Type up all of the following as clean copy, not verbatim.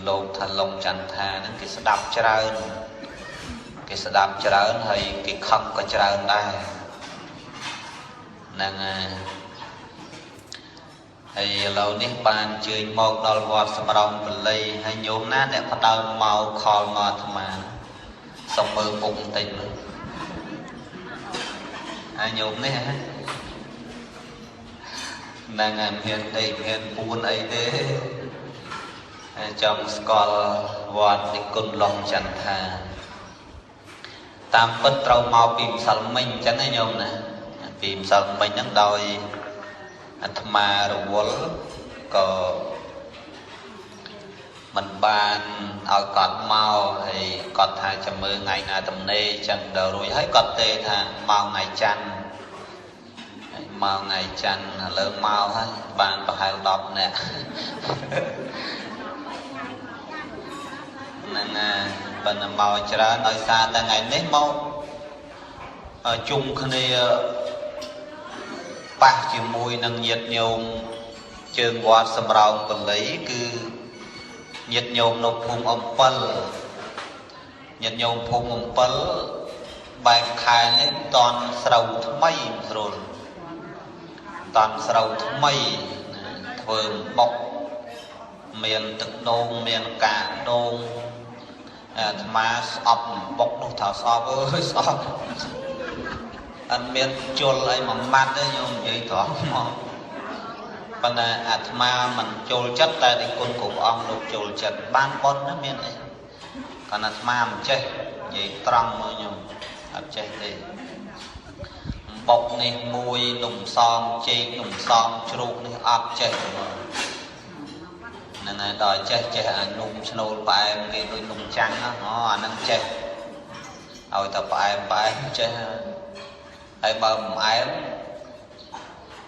លោកថាឡុងចន្ទថាហ្នឹងគេស្ដាប់ច្រើនគេស្ដាប់ច្រើនហើយគេខឹងក៏ច្រើនដែរហ្នឹងហើយឥឡូវនេះបានជើញមកដល់វត្តសំរោងពលីហើយញោមណាអ្នកផ្ដើមមកខលមកអាត្មាសុំមើលពុកបន្តិចមើលហើយញោមនេះហ្នឹងហើយមានដីមានពួនអីទេចង់ស្គាល់វត្តនិគុណឡុងចន្ទថាតាមពិតត្រូវមកពីម្សិលមិញអញ្ចឹងណាញោមណាពីម្សិលមិញហ្នឹងដោយអាត្មារវល់ក៏មិនបានឲ្យគាត់មកហើយគាត់ថាចាំមើលថ្ងៃណាទំនេរអញ្ចឹងដល់រួចហើយគាត់ទេថាមកថ្ងៃច័ន្ទហើយមកថ្ងៃច័ន្ទឥឡូវមកហើយបានប្រហែល10នាក់ហ្នឹងហើយប៉ុន្តែមកច្រើនដោយសារតែថ្ងៃនេះមកជុំគ្នាប៉ះជាមួយនឹងញាតិញោមជើងវត្តសំរោងពលីគឺញាតិញោមនៅភូមិអំពិលញាតិញោមភូមិអំពិលបែបខែនេះតន់ស្រូវថ្មីស្រួលតន់ស្រូវថ្មីធ្វើបុកមានទឹកដូងមានកាដូងអាត្មាស្អប់បុកនោះថាស្អប់អើយស្អប់អត់មានជុលអីមួយម៉ាត់ទេញោមនិយាយត្រង់មកប៉ុន្តែអាត្មាមិនចូលចិត្តតែនិគុណគ្រប់អង្គលោកចូលចិត្តបានប៉ុនណាមានអីគាត់អាត្មាមិនចេះនិយាយត្រង់មកញោមអត់ចេះទេបុកនេះមួយនំសំចេកនំសំជ្រូកនេះអត់ចេះហ្នឹងហើយដល់ចេះចេះអានំឆ្នូលផ្អែមគេដូចនំចាំងអូអាហ្នឹងចេះឲ្យតែផ្អែមផ្អែមចេះហើយបើមិនផ្អែម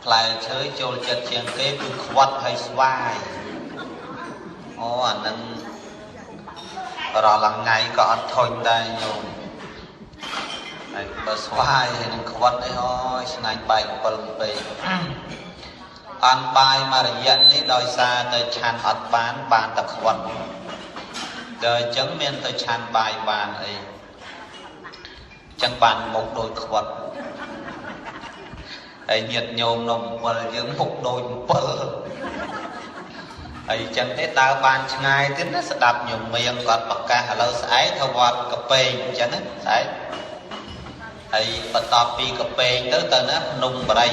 ផ្លែឈើចូលចិត្តជាងគេគឺខ្វាត់ហើយស្វាយអូអាហ្នឹងរាល់ថ្ងៃក៏អត់ធុញដែរញោមហើយបើស្វាយហើយនឹងខ្វាត់អីអូយស្នាញ់បែក7ពេកអន់បាយមួយរយៈនេះដោយសារតែឆាន់អត់បានបានតែខ្វាត់ដល់អញ្ចឹងមានតែឆាន់បាយបានអីអញ្ចឹងបានមុខដូចខ្វាត់ហើយញាតិញោមនំ7យើងមុខដូច7ហើយអញ្ចឹងទេដើរបានឆ្ងាយទៀតណាស្ដាប់ញោមមៀងគាត់ប្រកាសឥឡូវស្អែកទៅវត្តកពេងអញ្ចឹងណាស្អែកហើយបន្ទាប់ពីកពេងទៅទៅណាភ្នំបរិយ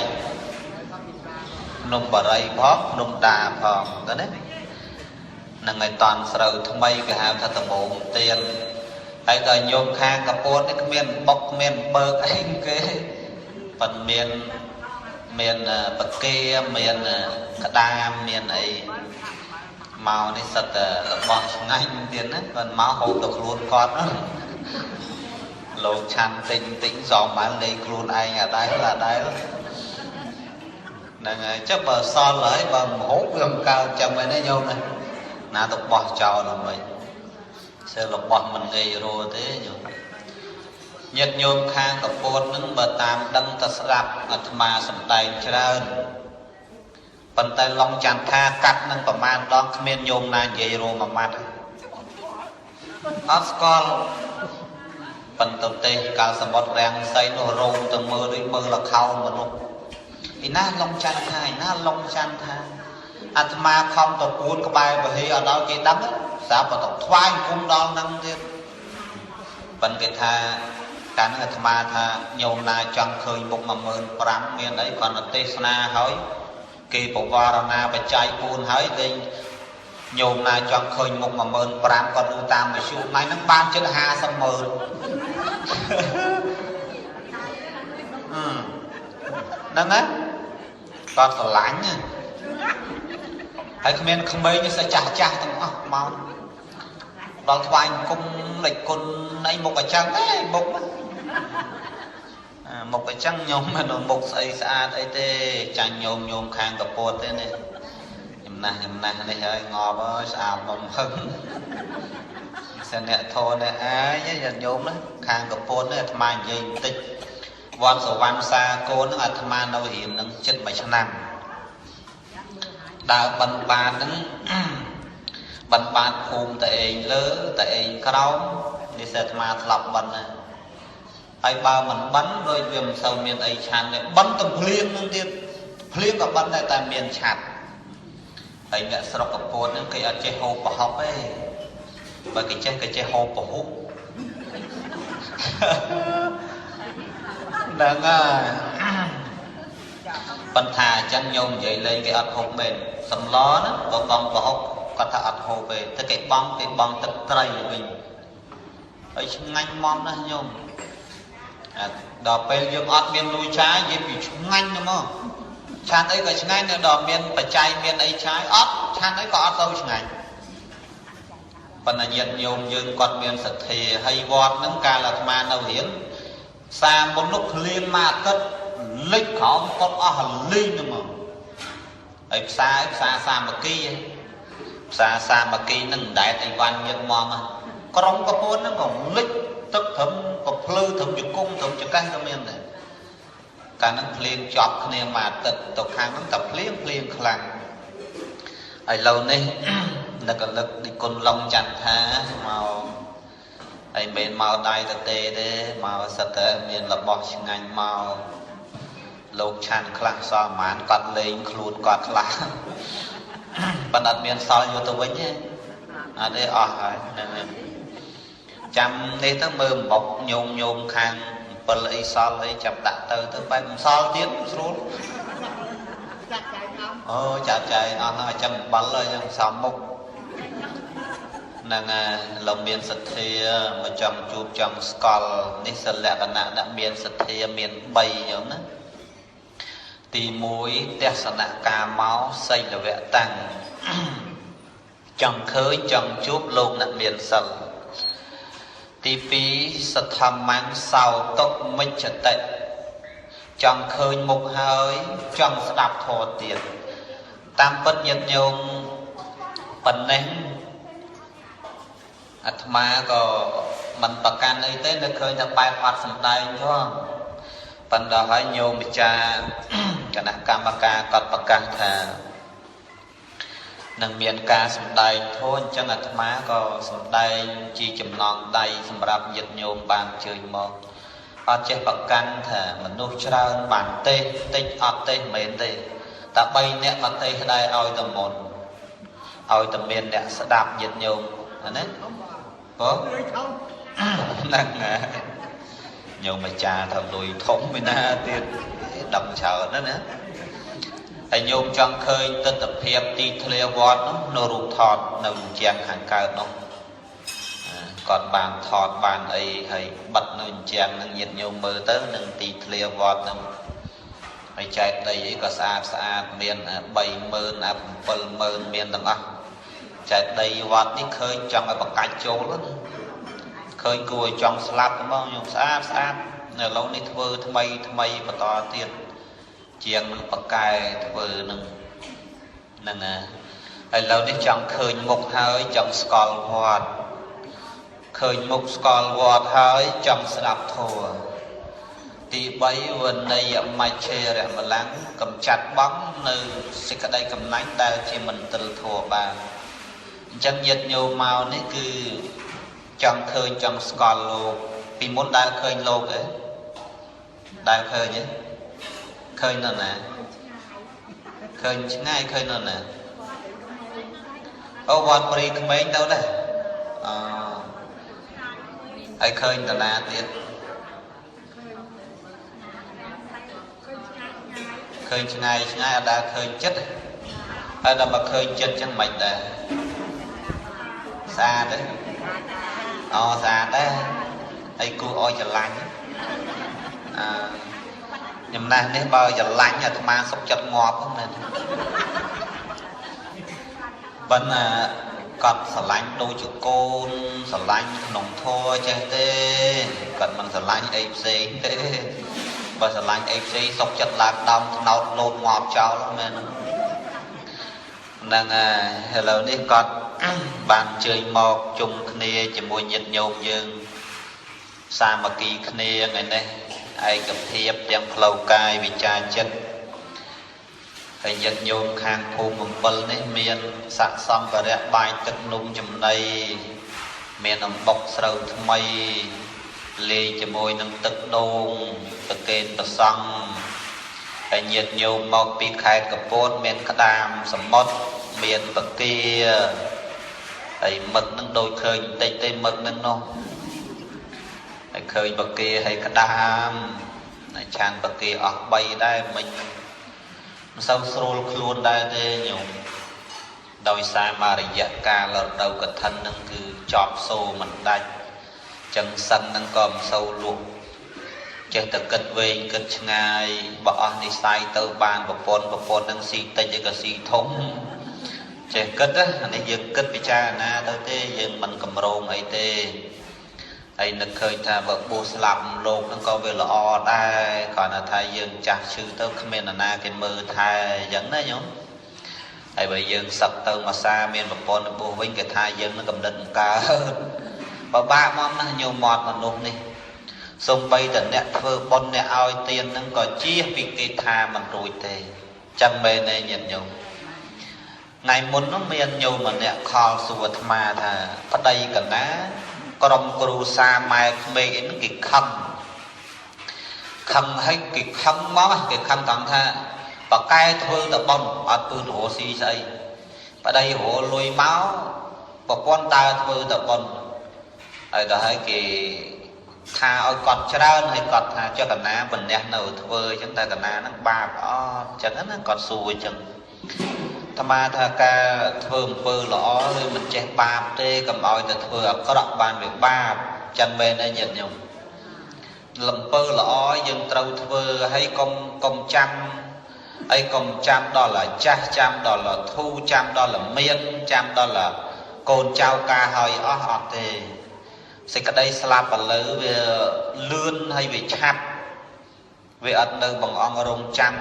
ភ្នំបរិយផងភ្នំដាផងទៅណានឹងឲ្យតន់ស្រូវថ្មីគេហៅថាដំបងទៀនហើយដល់ញោមខាងកពតនេះគ្មានបុកគ្មានបើកអីគេប៉ុន្មានមានបកាមានក្តាមមានអីមកនេះសិតតែរបស់ឆ្ងាញ់ទៀតណាគាត់មកហូបទៅខ្លួនគាត់លោកឆាន់ទិញទិញសំបានលេងខ្លួនឯងអដែរអដែរហ្នឹងហើយចុះបើសល់ហើយបើមិនហូបវាមិនកើតចាំអីនេះញោមណាណាទៅបោះចោលល្មិចសើរបស់មិនងាយរੂទេញោមញាតិញោមខាងកពតនឹងបើតាមដឹងតែស្ដាប់អាត្មាសំដែងច្រើនប៉ុន្តែឡុងចន្ទថាកាត់នឹងប្រមាណដងគ្មានញោមណានិយាយរੂមួយម៉ាត់អត់ស្គាល់ប៉ុន្តែទេកាលសមុទ្ររាំងសីនោះរោមទៅមើលដូចមើលលខោនមនុស្សឯណាឡុងចន្ទថាឯណាឡុងចន្ទថាអាត្មាខំទៅគួនក្បែរពហិអត់ដល់គេដឹងស្រាប់ក៏ទៅថ្វាយគុំដល់នឹងទៀតប៉ុន្តែគេថាកាលហ្នឹងអាត្មាថាញោមណាចង់ឃើញមុខ15000មានអីគាត់ទៅទេសនាហើយគេបវរណាបច្ច័យ4ហើយលេងញោមណាចង់ឃើញមុខ15000គាត់ឮតាមវិទ្យុថ្ងៃហ្នឹងបានជិត50ម៉ឺនហ្នឹងណាគាត់ស្រឡាញ់ហើយគ្មានក្មេងទេចាស់ចាស់ទាំងអស់មកដល់ថ្វាយគុំលេចគុណអីមុខអញ្ចឹងទេមុខមុខអញ្ចឹងញោមមិនមុខស្អីស្អាតអីទេចាញ់ញោមញោមខាងកពតទេនេះចំណាស់ចំណាស់នេះហើយងាប់ហើយស្អាតបំហឹងសិនអ្នកធរអ្នកអាយញាតិញោមណាខាងកពតនេះអាត្មានិយាយបន្តិចវត្តសវណ្ណសាកូននឹងអាត្មានៅរៀននឹងជិត1ឆ្នាំដើរបិណ្ឌបាតហ្នឹង បិណ្ឌបាតភូមិតែឯងលើតែឯងក្រោមនេះសេអាត្មាធ្លាប់បិណ្ឌណាហើយបើមិនបិណ្ឌដូចវាមិនសូវមានអីឆាន់ទេបិណ្ឌទាំងភ្លៀងនឹងទៀតភ្លៀងក៏បិណ្ឌដែរតែមានឆាត់ហើយអ្នកស្រុកកពតហ្នឹងគេអត់ចេះហូបប្រហុកទេបើគេចេះគេចេះហូបប្រហុកហ្នឹងហើយប៉ុន្តែអញ្ចឹងញោមនិយាយលេងគេអត់ហូបមែនសម្លណាបើបងប្រហុកគាត់ថាអត់ហូបទេតែគេបងទឹកត្រីវិញហើយឆ្ងាញ់មកណាស់ញោមដល់ពេលយើងអត់មានលុយចាយនិយាយពីឆ្ងាញ់ហ្មងឆាន់អីក៏ឆ្ងាញ់ដល់មានបច្ច័យមានអីឆាយអត់ឆាន់អីក៏អត់ទៅឆ្ងាញ់ប៉ុន្តែញាតិញោមយើងគាត់មានសទ្ធាហើយវត្តហ្នឹងកាលអាត្មានៅរៀនសាមុននោះភ្លៀងមួយអាទិត្យលិចក្រោមកត់អស់លីងហ្នឹងមកហើយផ្សារសាមគ្គីផ្សារសាមគ្គីហ្នឹងមិនដែលអីវ៉ាន់ញឹកមកក្រុមកពូនហ្នឹងក៏លិចទឹកត្រឹមក៏ភ្លឺត្រឹមជង្គង់ត្រឹមចង្កេះក៏មានដែរកាលហ្នឹងភ្លៀងជាប់គ្នាមួយអាទិត្យទៅខាងហ្នឹងតែភ្លៀងខ្លាំងហើយឡូវនេះនឹកលឹកនិគុណឡុងចន្ទថាមកហើយមិនមកដៃទៅទេទេមកសិតតែមានរបស់ឆ្ងាញ់មកលោកឆាន់ខ្លះសល់ប្រហែលគាត់លេងខ្លួនគាត់ខ្លះប៉ុន្តែអត់មានសល់យកទៅវិញទេអត់ទេអស់ហើយហ្នឹងចាំនេះទៅមើលបុកញោមខាង7អីសល់អីចាប់ដាក់ទៅបែបមិនសល់ទៀតស្រួលចាត់ចែងអស់អូចាត់ចែងអស់ហើយចាំអំបិលហើយចាំសំមុខហ្នឹងហើយលោកមានសទ្ធាមកចង់ជួបចង់ស្គាល់នេះសិលក្ខណៈអ្នកមានសទ្ធាមាន3ញោមណាទី1ទស្សនកាមោសីលវៈតាំងចង់ឃើញចង់ជួបលោកអ្នកមានសិលទី2សធម្មំសោតុមិច្ឆតិចង់ឃើញមុខហើយចង់ស្ដាប់ធម៌ទៀតតាមពិតញាតិញោមប៉ុណ្ណេះអាត្មាក៏មិនប្រកាន់អីទេនៅឃើញថាបែបអត់សំដែងផងប៉ុន្តែហើយញោមម្ចាស់គណៈកម្មការគាត់ប្រកាសថានឹងមានការសម្ដែងធម៌អញ្ចឹងអាត្មាក៏សម្ដែងជាចំណងដៃសម្រាប់ញាតិញោមបានជើញមកអត់ចេះប្រកាន់ថាមនុស្សច្រើនបានទេតិចអត់ទេមិនមែនទេតែ3នាក់ក៏ទេដែរឲ្យតែមុនឲ្យតែមានអ្នកស្ដាប់ញាតិញោមណាបងហ្នឹងហើយញោមម្ចាស់ថាលុយធំពីណាទៀតដឹងច្រើនណាស់ណាហើយញោមចង់ឃើញទិដ្ឋភាពទីធ្លាវត្តនោះនៅរូបថតនៅជាងខាងកើតនោះគាត់បានថតបានអីហើយបិទនៅជាងនឹងញាតិញោមមើលទៅនឹងទីធ្លាវត្តនឹងហើយចែកដីអីក៏ស្អាតស្អាតមាន 30000 អា 70000 មានទាំងអស់ចែកដីវត្តនេះឃើញចង់ឲ្យបកាច់ចូលណាឃើញគួរឲ្យចង់ស្លាប់ហ្មងញោមស្អាតស្អាតនៅឡូវនេះធ្វើថ្មីថ្មីបន្តទៀតជាងនឹងបកែធ្វើនឹងហ្នឹងហើយឥឡូវនេះចង់ឃើញមុខហើយចង់ស្គាល់វត្តឃើញមុខស្គាល់វត្តហើយចង់ស្ដាប់ធម៌ទី3វន័យមច្ឆេរមលំកំចាត់បងនៅសេចក្តីកំណាញ់ដែលជាមន្ទិលធម៌បានអញ្ចឹងញាតិញោមមកនេះគឺចង់ឃើញចង់ស្គាល់លោកពីមុនដែលឃើញលោកទេដែលឃើញទេឃើញនៅណាឃើញឆ្ងាយឃើញនៅណាអូវត្តព្រីក្មេងទៅដែរអហើយឃើញតាណាទៀតឃើញឆ្ងាយឆ្ងាយអត់ដែលឃើញចិត្តហើយដល់មកឃើញចិត្តចឹងមិនដែរស្អាតទេអូស្អាតដែរហើយគូឲ្យច្រឡាញ់អឺខ្ញុំណាស់នេះបើច្រឡាញ់អាត្មាសុកចិត្តងាប់ហ្នឹងមែនប៉ុន្តែគាត់ស្រឡាញ់ដូចជាកូនស្រឡាញ់ក្នុងធម៌ចេះទេគាត់មិនស្រឡាញ់អីផ្សេងទេបើស្រឡាញ់អីផ្សេងសុកចិត្តឡើងដើមថ្នោតលោតងាប់ចោលមែនហ្នឹងហើយឥឡូវនេះគាត់បានជើញមកជុំគ្នាជាមួយញាតិញោមយើងសាមគ្គីគ្នាថ្ងៃនេះឯកភាពទាំងផ្លូវកាយវិចារចិត្ត ហើយញាតិញោមខាងភូមិ7នេះមានស័ក្តិសម្ភារៈបាយទឹកនំចំណីមានអំបុកស្រូវថ្មីលាយជាមួយនឹងទឹកដូងប្រគេនព្រះសង្ឃហើយញាតិញោមមកពីខេត្តកំពតមានក្តាមសមុទ្រមានពគាហើយមឹកនឹងដូចឃើញបន្តិចទេមឹកនឹងនោះហើយឃើញពគាហើយក្តាមហើយឆានពគាអស់3ដែរមិញមិនសូវស្រួលខ្លួនដែរទេញោមដោយសារមករយៈកាលរដូវកឋិននឹងគឺចប់សូមិនដាច់ចឹងសិននឹងក៏មិនសូវលក់ចេះតែគិតវែងគិតឆ្ងាយបើអស់និស័យទៅបានប្រពន្ធនឹងស៊ីតិចឯក៏ស៊ីធំចេះគិតណានេះយើងគិតពិចារណាទៅទេយើងមិនកម្រងអីទេហើយនឹកឃើញថាបើបួសស្លាប់លោកនឹងក៏វាល្អដែរគ្រាន់តែថាយើងចាស់ឈឺទៅគ្មាននរណាគេមើលថែអញ្ចឹងណាញោមហើយបើយើងសឹកទៅមួយសាមានប្រពន្ធបួសវិញគេថាយើងនឹងកំណត់បង្កើតបបាក់មកណាស់ញោមមាត់មនុស្សនេះសូម្បីតែអ្នកធ្វើបុណ្យអ្នកឲ្យទាននឹងក៏ជៀសពីគេថាមិនរួចទេចឹងមែនទេញាតិញោមថ្ងៃមុននោះមានញោមម្នាក់ខលសួរអាត្មាថាប្តីកណាក្រុមគ្រូសាម៉ែក្មេកអីហ្នឹងគេខឹងខឹងហើយគេខឹងមកគេខឹងត្រង់ថាបកែធ្វើតែបុណ្យអត់ពឺរស់ស៊ីស្អីប្តីរលុយមកប្រពន្ធដើរធ្វើតែបុណ្យហើយដល់ហើយគេថាឲ្យគាត់ច្រើនហើយគាត់ថាចុះកណាបណ្នេះនៅធ្វើអញ្ចឹងតែកណាហ្នឹងបាបអត់អញ្ចឹងណាគាត់សួរអញ្ចឹងអាត្មាថាការធ្វើអំពើល្អឬមិនចេះបាបទេកុំឲ្យតែធ្វើអាក្រក់បានវាបាបចឹងមែនទេញាតិញោមលំពើល្អយើងត្រូវធ្វើហើយកុំចាំហើយកុំចាំដល់អាចាស់ចាំដល់អាធូចាំដល់អាមានចាំដល់អាកូនចៅការហើយអស់អត់ទេសេចក្តីស្លាប់ឥឡូវវាលឿនហើយវាឆាប់វាអត់នៅបង្អង់រងចាំ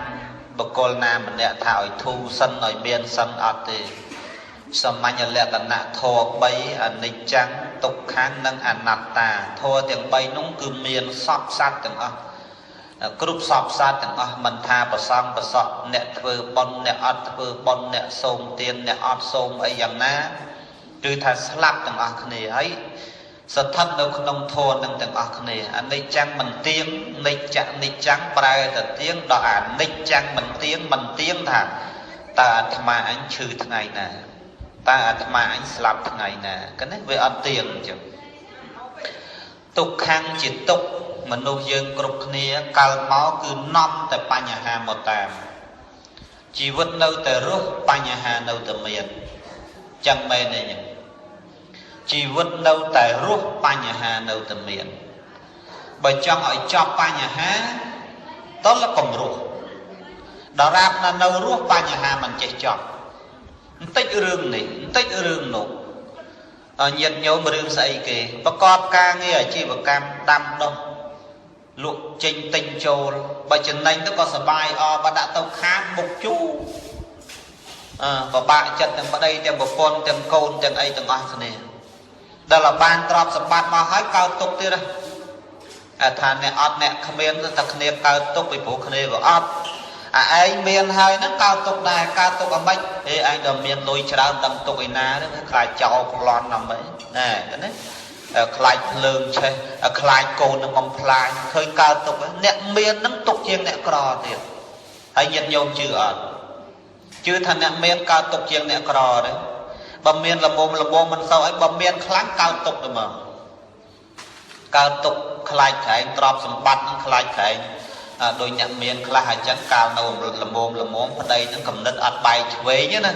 បុគ្គលណាម្នាក់ថាឲ្យធូរសិនឲ្យមានសិនអត់ទេសាមញ្ញលក្ខណៈធម៌3អនិច្ចំទុក្ខំនិងអនត្តាធម៌ទាំង3នោះគឺមានសពសត្វទាំងអស់គ្រប់សពសត្វទាំងអស់មិនថាប្រសងប្រសក់អ្នកធ្វើបុណ្យអ្នកអត់ធ្វើបុណ្យអ្នកសូមទានអ្នកអត់សូមអីយ៉ាងណាគឺថាស្លាប់ទាំងអស់គ្នាហើយស្ថិតនៅក្នុងធម៌នឹងទាំងអស់គ្នាអនិច្ចំមិនទៀងនិច្ចនិច្ចំប្រែទៅទៀងដល់អនិច្ចំមិនទៀងមិនទៀងថាតើអាត្មាអញឈឺថ្ងៃណាតើអាត្មាអញស្លាប់ថ្ងៃណាកនេះវាអត់ទៀងអញ្ចឹងទុក្ខំជាទុក្ខមនុស្សយើងគ្រប់គ្នាកើតមកគឺនាំតែបញ្ហាមកតាមជីវិតនៅតែរស់បញ្ហានៅតែមានចឹងមែនទេញោមជីវិតនៅតែរស់បញ្ហានៅតែមានបើចង់ឲ្យចប់បញ្ហាតលកុំរស់ដរាបណានៅរស់បញ្ហាមិនចេះចប់បន្តិចរឿងនេះបន្តិចរឿងនោះញាតិញោមរឿងស្អីគេប្រកបការងារអាជីវកម្មដាំដុះលក់ចេញទិញចូលបើចំណេញទៅក៏សបាយអបើដាក់ទៅខាតមុខជូរបបាក់ចិត្តទាំងប្តីទាំងប្រពន្ធទាំងកូនទាំងអីទាំងអស់គ្នាដល់បានទ្រព្យសម្បត្តិមកហើយកើតទុកទៀតហ៎ថាអ្នកអត់អ្នកគ្មានតែគ្នាកើតទុកពីព្រោះគ្នាវាអត់អាឯងមានហើយហ្នឹងកើតទុកដែរកើតទុកអ្ម៉េចហេឯងដល់មានលុយច្រើនដឹងទុកឯណាហ្នឹងខ្លាចចោលប្លន់អ្ម៉េចណែណាខ្លាចភ្លើងឆេះខ្លាចកូននឹងបំផ្លាញឃើញកើតទុកអ្នកមានហ្នឹងទុកជាងអ្នកក្រទៀតហើយញាតិញោមជឿអត់ជឿថាអ្នកមានកើតទុកជាងអ្នកក្រទេបើមានល្មមល្មមមិនសូវអីបើមានខ្លាំងកើតទុកទៅមកកើតទុកខ្លាចក្រែងទ្រព្យសម្បត្តិនឹងខ្លាចក្រែងដោយអ្នកមានខ្លះអញ្ចឹងកាលនៅល្មមល្មមប្តីនឹងកំណត់អត់បែកឆ្វេងណា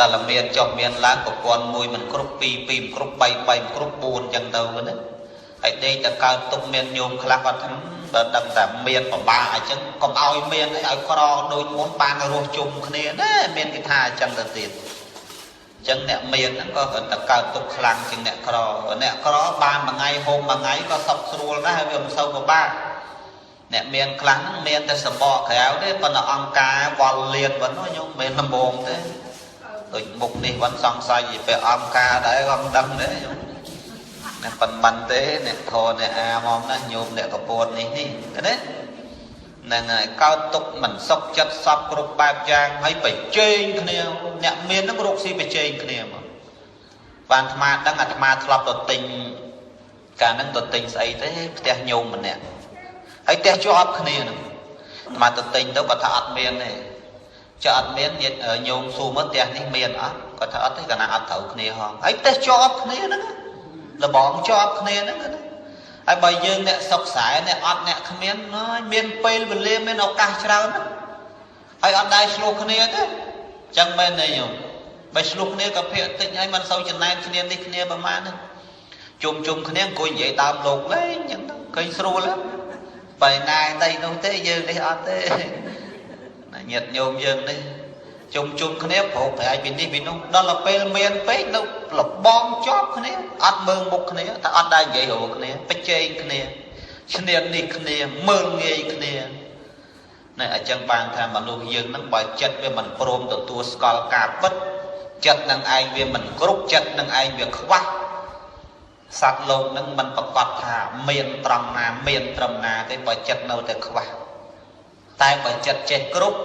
ដល់មានចុះមានឡើងប្រព័ន្ធមួយមិនគ្រប់2 2មិនគ្រប់3 3មិនគ្រប់4អញ្ចឹងទៅណាហើយដេកតែកើតទុកមានញោមខ្លះគាត់ថាបើដឹងតែមានពិបាកអញ្ចឹងកុំឲ្យមានឲ្យក្រដូចមុនបានរស់ជុំគ្នាណាមានគេថាអញ្ចឹងទៅទៀតចឹងអ្នកមានហ្នឹងក៏រត់តែកើតទុកខ្លាំងជាងអ្នកក្រអ្នកក្របានមួយថ្ងៃហូបមួយថ្ងៃក៏សុខស្រួលដែរហើយវាមិនសូវពិបាកអ្នកមានខ្លះហ្នឹងមានតែសបកក្រៅទេប៉ុន្តែអង្គការវល់លៀនវិញញោមមិនលំងទេដូចមុខនេះវិញសង្ស័យពីអង្គការដែរក៏មិនដឹងដែរញោមអ្នកប៉ុន្មានទេអ្នកធរអ្នកអាមកណាញោមអ្នកកពតនេះនេះណា ហ្នឹងហើយកើតទុកមិនសុខចិត្តសពគ្រប់បែបយ៉ាងហើយប្រជែងគ្នាអ្នកមានហ្នឹងរកស៊ីប្រជែងគ្នាមកបានអាត្មាដឹងអាត្មាធ្លាប់ទៅទិញកាលហ្នឹងទៅទិញស្អីទេផ្ទះញោមម្នាក់ហើយផ្ទះជាប់គ្នាហ្នឹងអាត្មាទៅទិញទៅគាត់ថាអត់មានទេចុះអត់មានញាតិញោមសួរមកផ្ទះនេះមានអត់គាត់ថាអត់ទេកាលណាអត់ត្រូវគ្នាហងហើយផ្ទះជាប់គ្នាហ្នឹងលបងជាប់គ្នាហ្នឹងណាហើយបើយើងអ្នកសុកស្រែអ្នកអត់អ្នកគ្មានមានពេលវេលាមានឱកាសច្រើនហើយអត់ដែរឆ្លោះគ្នាទេចឹងមែនទេញោមបើឆ្លោះគ្នាក៏ភាកតិចហើយមិនសូវចំណែនគ្នានេះគ្នាប្រហែលហ្នឹងជុំជុំគ្នាអង្គុយនិយាយដើមលោកលេងចឹងទៅឃើញស្រួលហ៎បើណាដីនោះទេយើងនេះអត់ទេណាញាតិញោមយើងនេះជុំជុំគ្នាប្រោកប្រែកពីនេះពីនោះដល់ទៅពេលមានពេកនៅលបងជាប់គ្នាអត់មើលមុខគ្នាតែអត់ដែរនិយាយរកគ្នាប្រជែងគ្នាឈ្នានេះគ្នាមើលងាយគ្នាណែអញ្ចឹងបានថាមនុស្សយើងនឹងបើចិត្តវាមិនព្រមទទួលស្គាល់ការពិតចិត្តនឹងឯងវាមិនគ្រប់ចិត្តនឹងឯងវាខ្វះសត្វលោកនឹងមិនប្រកាសថាមានត្រង់ណាមានត្រឹមណាទេបើចិត្តនៅតែខ្វះតែបើចិត្តចេះគ្រប់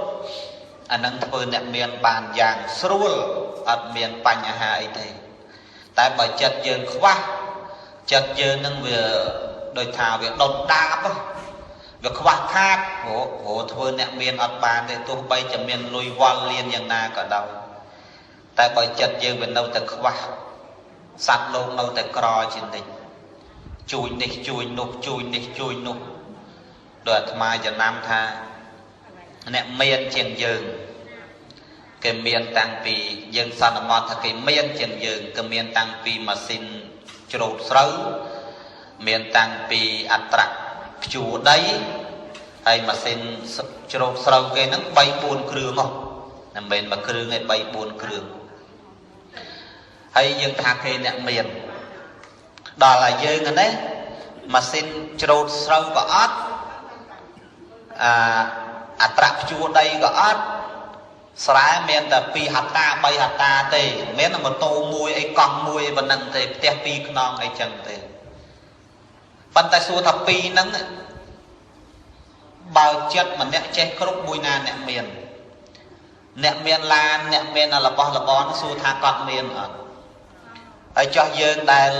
អានឹងធ្វើអ្នកមានបានយ៉ាងស្រួលអត់មានបញ្ហាអីទេតែបើចិត្តយើងខ្វះចិត្តយើងនឹងវាដូចថាវាដុតដាបវាខ្វះខាតព្រោះធ្វើអ្នកមានអត់បានទេទោះបីជាមានលុយវល់លៀនយ៉ាងណាក៏ដោយតែបើចិត្តយើងវានៅតែខ្វះសត្វលោកនៅតែក្រជានិច្ចជួយនេះជួយនោះជួយនេះជួយនោះដោយអាត្មាចំណាំថាអ្នកមានជាងយើងគេមានតាំងពីយើងសន្មតថាគេមានជាងយើងគេមានតាំងពីម៉ាស៊ីនច្រូតស្រូវមានតាំងពីអត្រព្យួរដីហើយម៉ាស៊ីនច្រូតស្រូវគេហ្នឹង3 4គ្រឿងហ៎មិនមែនមួយគ្រឿងទេ3 4គ្រឿងហើយយើងថាគេអ្នកមានដល់ហើយយើងនេះម៉ាស៊ីនច្រូតស្រូវក៏អត់អត្រព្យួរដីក៏អត់ស្រែមានតែ2ហត្តា3ហត្តាទេមានតែម៉ូតូមួយអីកង់មួយប៉ុណ្ណឹងទេផ្ទះ2ខ្នងអីចឹងទេប៉ុន្តែសួរថាពីរហ្នឹងបើចិត្តម្នាក់ចេះគ្រប់មួយណាអ្នកមានអ្នកមានឡានអ្នកមានរបស់របរសួរថាគាត់មានអត់ហើយចោះយើងដែល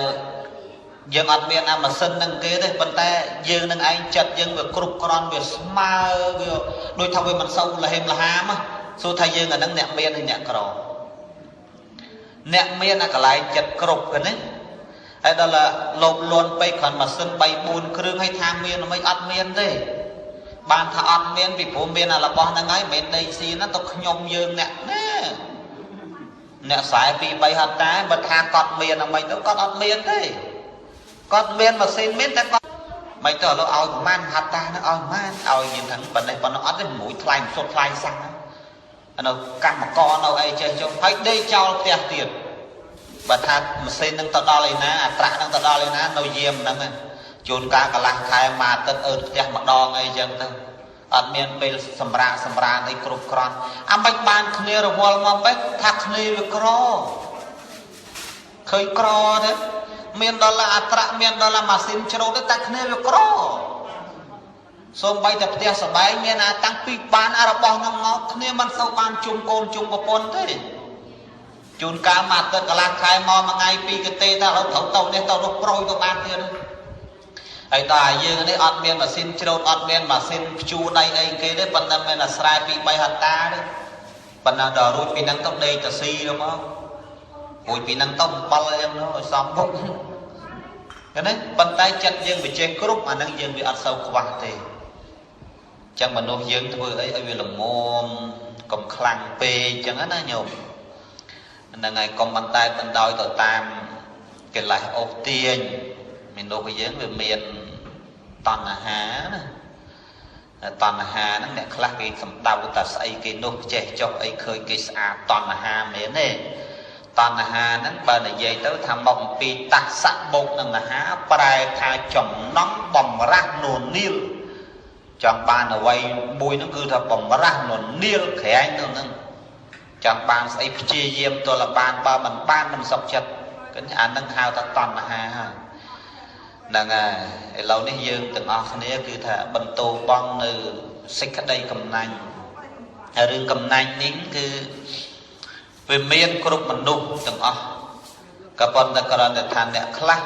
យើងអត់មានអាម៉ាស៊ីននឹងគេទេប៉ុន្តែយើងនឹងឯងចិត្តយើងវាគ្រប់គ្រាន់វាស្មើវាដូចថាវាមិនសូវលហេមលហាមសួរថាយើងអានឹងអ្នកមាននិងអ្នកក្រអ្នកមានអាកន្លែងចិត្តគ្រប់គេណាហើយដល់លោភលន់ពេកគ្រាន់ម៉ាស៊ីន3 4គ្រឿងឲ្យថាមានមិនអត់មានទេបានថាអត់មានពីព្រោះមានអារបស់ហ្នឹងហើយមិនមែនដេកស៊ីណាទៅខ្ញុំយើងអ្នកណាអ្នកខ្សែ2 3ហត្តាបើថាគាត់មានអ្វីទៅគាត់អត់មានទេគាត់មានម៉ាស៊ីនមានតែគាត់មិនទៅឥឡូវឲ្យប្រហែលហត្តាហ្នឹងឲ្យប្រហែលឲ្យយើងថាប៉ុណ្ណេះប៉ុណ្ណោះអត់ទេមួយថ្លៃមិនសុទ្ធថ្លៃសាំងនៅកម្មករនៅអីចេះចុះហើយដេកចោលផ្ទះទៀតបើថាម៉ាស៊ីននឹងទៅដល់ឯណាអាត្រាក់នឹងទៅដល់ឯណានៅយាមហ្នឹងជួនកាលកន្លះខែមួយអាទិត្យអឺផ្ទះម្ដងអីចឹងទៅអត់មានពេលសម្រាកសម្រានអីគ្រប់គ្រាន់អាមិនបានគ្នារវល់មកបេះថាគ្នាវាក្រឃើញក្រទេមានដល់អាត្រាក់មានដល់ម៉ាស៊ីនច្រូតទេតែគ្នាវាក្រសូម្បីតែផ្ទះសបែងមានអាតាំងពីបានអារបស់ហ្នឹងមកគ្នាមិនសូវបានជុំកូនជុំប្រពន្ធទេជួនកាលមួយអាទិត្យកន្លះខែមកមួយថ្ងៃពីរកទេតែឥឡូវត្រូវទៅនេះទៅនោះប្រួយទៅបានទៀតហើយដល់យើងនេះអត់មានម៉ាស៊ីនច្រូតអត់មានម៉ាស៊ីនព្យួរដៃអីគេទេប៉ុន្តែមានអាស្រែ2 3ហត្តាទេប៉ុន្តែដល់រួចពីហ្នឹងទៅដេកទៅស៊ីទៅមករួចពីហ្នឹងទៅអំបិលអីហ្នឹងឲ្យសមមុខឃើញទេប៉ុន្តែចិត្តយើងវាចេះគ្រប់អាហ្នឹងយើងវាអត់សូវខ្វះទេចឹងមនុស្សយើងធ្វើអីឲ្យវាល្មមកុំខ្លាំងពេកចឹងណាញោមហ្នឹងហើយកុំបណ្តែតបណ្ដោយទៅតាមកិលេសអូសទាញមនុស្សយើងវាមានតណ្ហាណាតណ្ហាហ្នឹងអ្នកខ្លះគេសំដៅតែស្អីគេនោះចេះចុះអីឃើញគេស្អាតតណ្ហាមែនទេតណ្ហាហ្នឹងបើនិយាយទៅថាមកអំពីតសៈបូកនឹងហាប្រែថាចំណង់បំរាស់នួននាលចង់បានអ្វីមួយហ្នឹងគឺថាបំរាស់នួននាលក្រែងទៅហ្នឹងចង់បានស្អីព្យាយាមទល់បានបើមិនបានមិនសុខចិត្តគឺអាហ្នឹងហៅថាតណ្ហាហើយហ្នឹងហើយឥឡូវនេះយើងទាំងអស់គ្នាគឺថាបន្តបងនៅ សេចក្តីកំណាញ់ហើយរឿងកំណាញ់នេះគឺវាមានគ្រប់មនុស្សទាំងអស់ក៏ប៉ុន្តែគ្រាន់តែថាអ្នកខ្លះ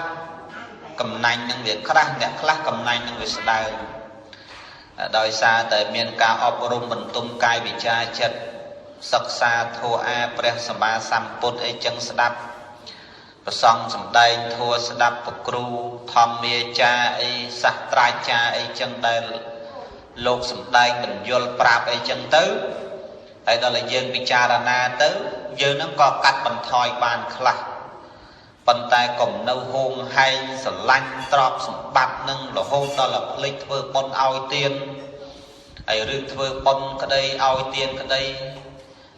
កំណាញ់នឹងវាក្រាស់អ្នកខ្លះកំណាញ់នឹងវាស្ដើងដោយសារតែមានការអប់រំបន្ទុំកាយវិចារចិត្តសិក្សាធម៌អាព្រះសម្មាសម្ពុទ្ធអីចឹងស្ដាប់ប្រសង់សម្ដែងធម៌ស្ដាប់ប្រគ្រូធម្មាចារអីសាស្ត្រាចារ្យអីចឹងដែលលោកសម្ដែងបញ្យលប្រាប់អីចឹងទៅហើយដល់តែយើងពិចារណាទៅយើងនឹងក៏កាត់បន្ថយបានខ្លះប៉ុន្តែកុំនៅហួងហែងស្រឡាញ់ទ្រព្យសម្បត្តិនឹងរហូតដល់ភ្លេចធ្វើបុណ្យឲ្យទានហើយរឿងធ្វើបុណ្យក្តីឲ្យទានក្តី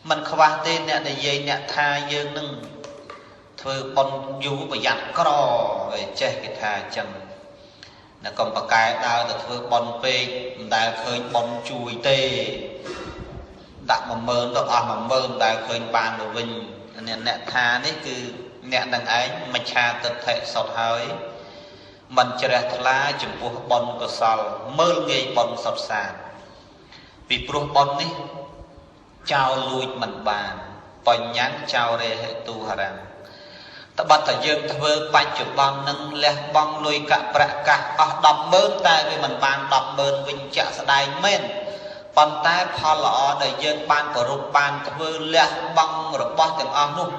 មិនខ្វះទេអ្នកនិយាយអ្នកថាយើងនឹងធ្វើបុណ្យយូរប្រយ័ត្នក្រឯចេះគេថាអញ្ចឹងណាកុំប្រកែដើរទៅធ្វើបុណ្យពេកមិនដែលឃើញបុណ្យជួយទេដាក់10000ទៅអស់10000មិនដែលឃើញបានទៅវិញអ្នកថានេះគឺអ្នកនឹងឯងមច្ឆាទិដ្ឋិសុទ្ធហើយមិនជ្រះថ្លាចំពោះបុណ្យកុសលមើលងាយបុណ្យសុទ្ធសាធពីព្រោះបុណ្យនេះចោលលួចមិនបានបញ្ញត្តិចោរេហិទុហរំត្បិតតែយើងធ្វើបច្ចុប្បន្ននឹងលះបង់លុយកាក់ប្រាក់កាសអស់100,000តែវាមិនបាន100,000វិញជាក់ស្ដែងមែនប៉ុន្តែផលល្អដែលយើងបានប្រពបានធ្វើលះបង់របស់ទាំងអស់នោះ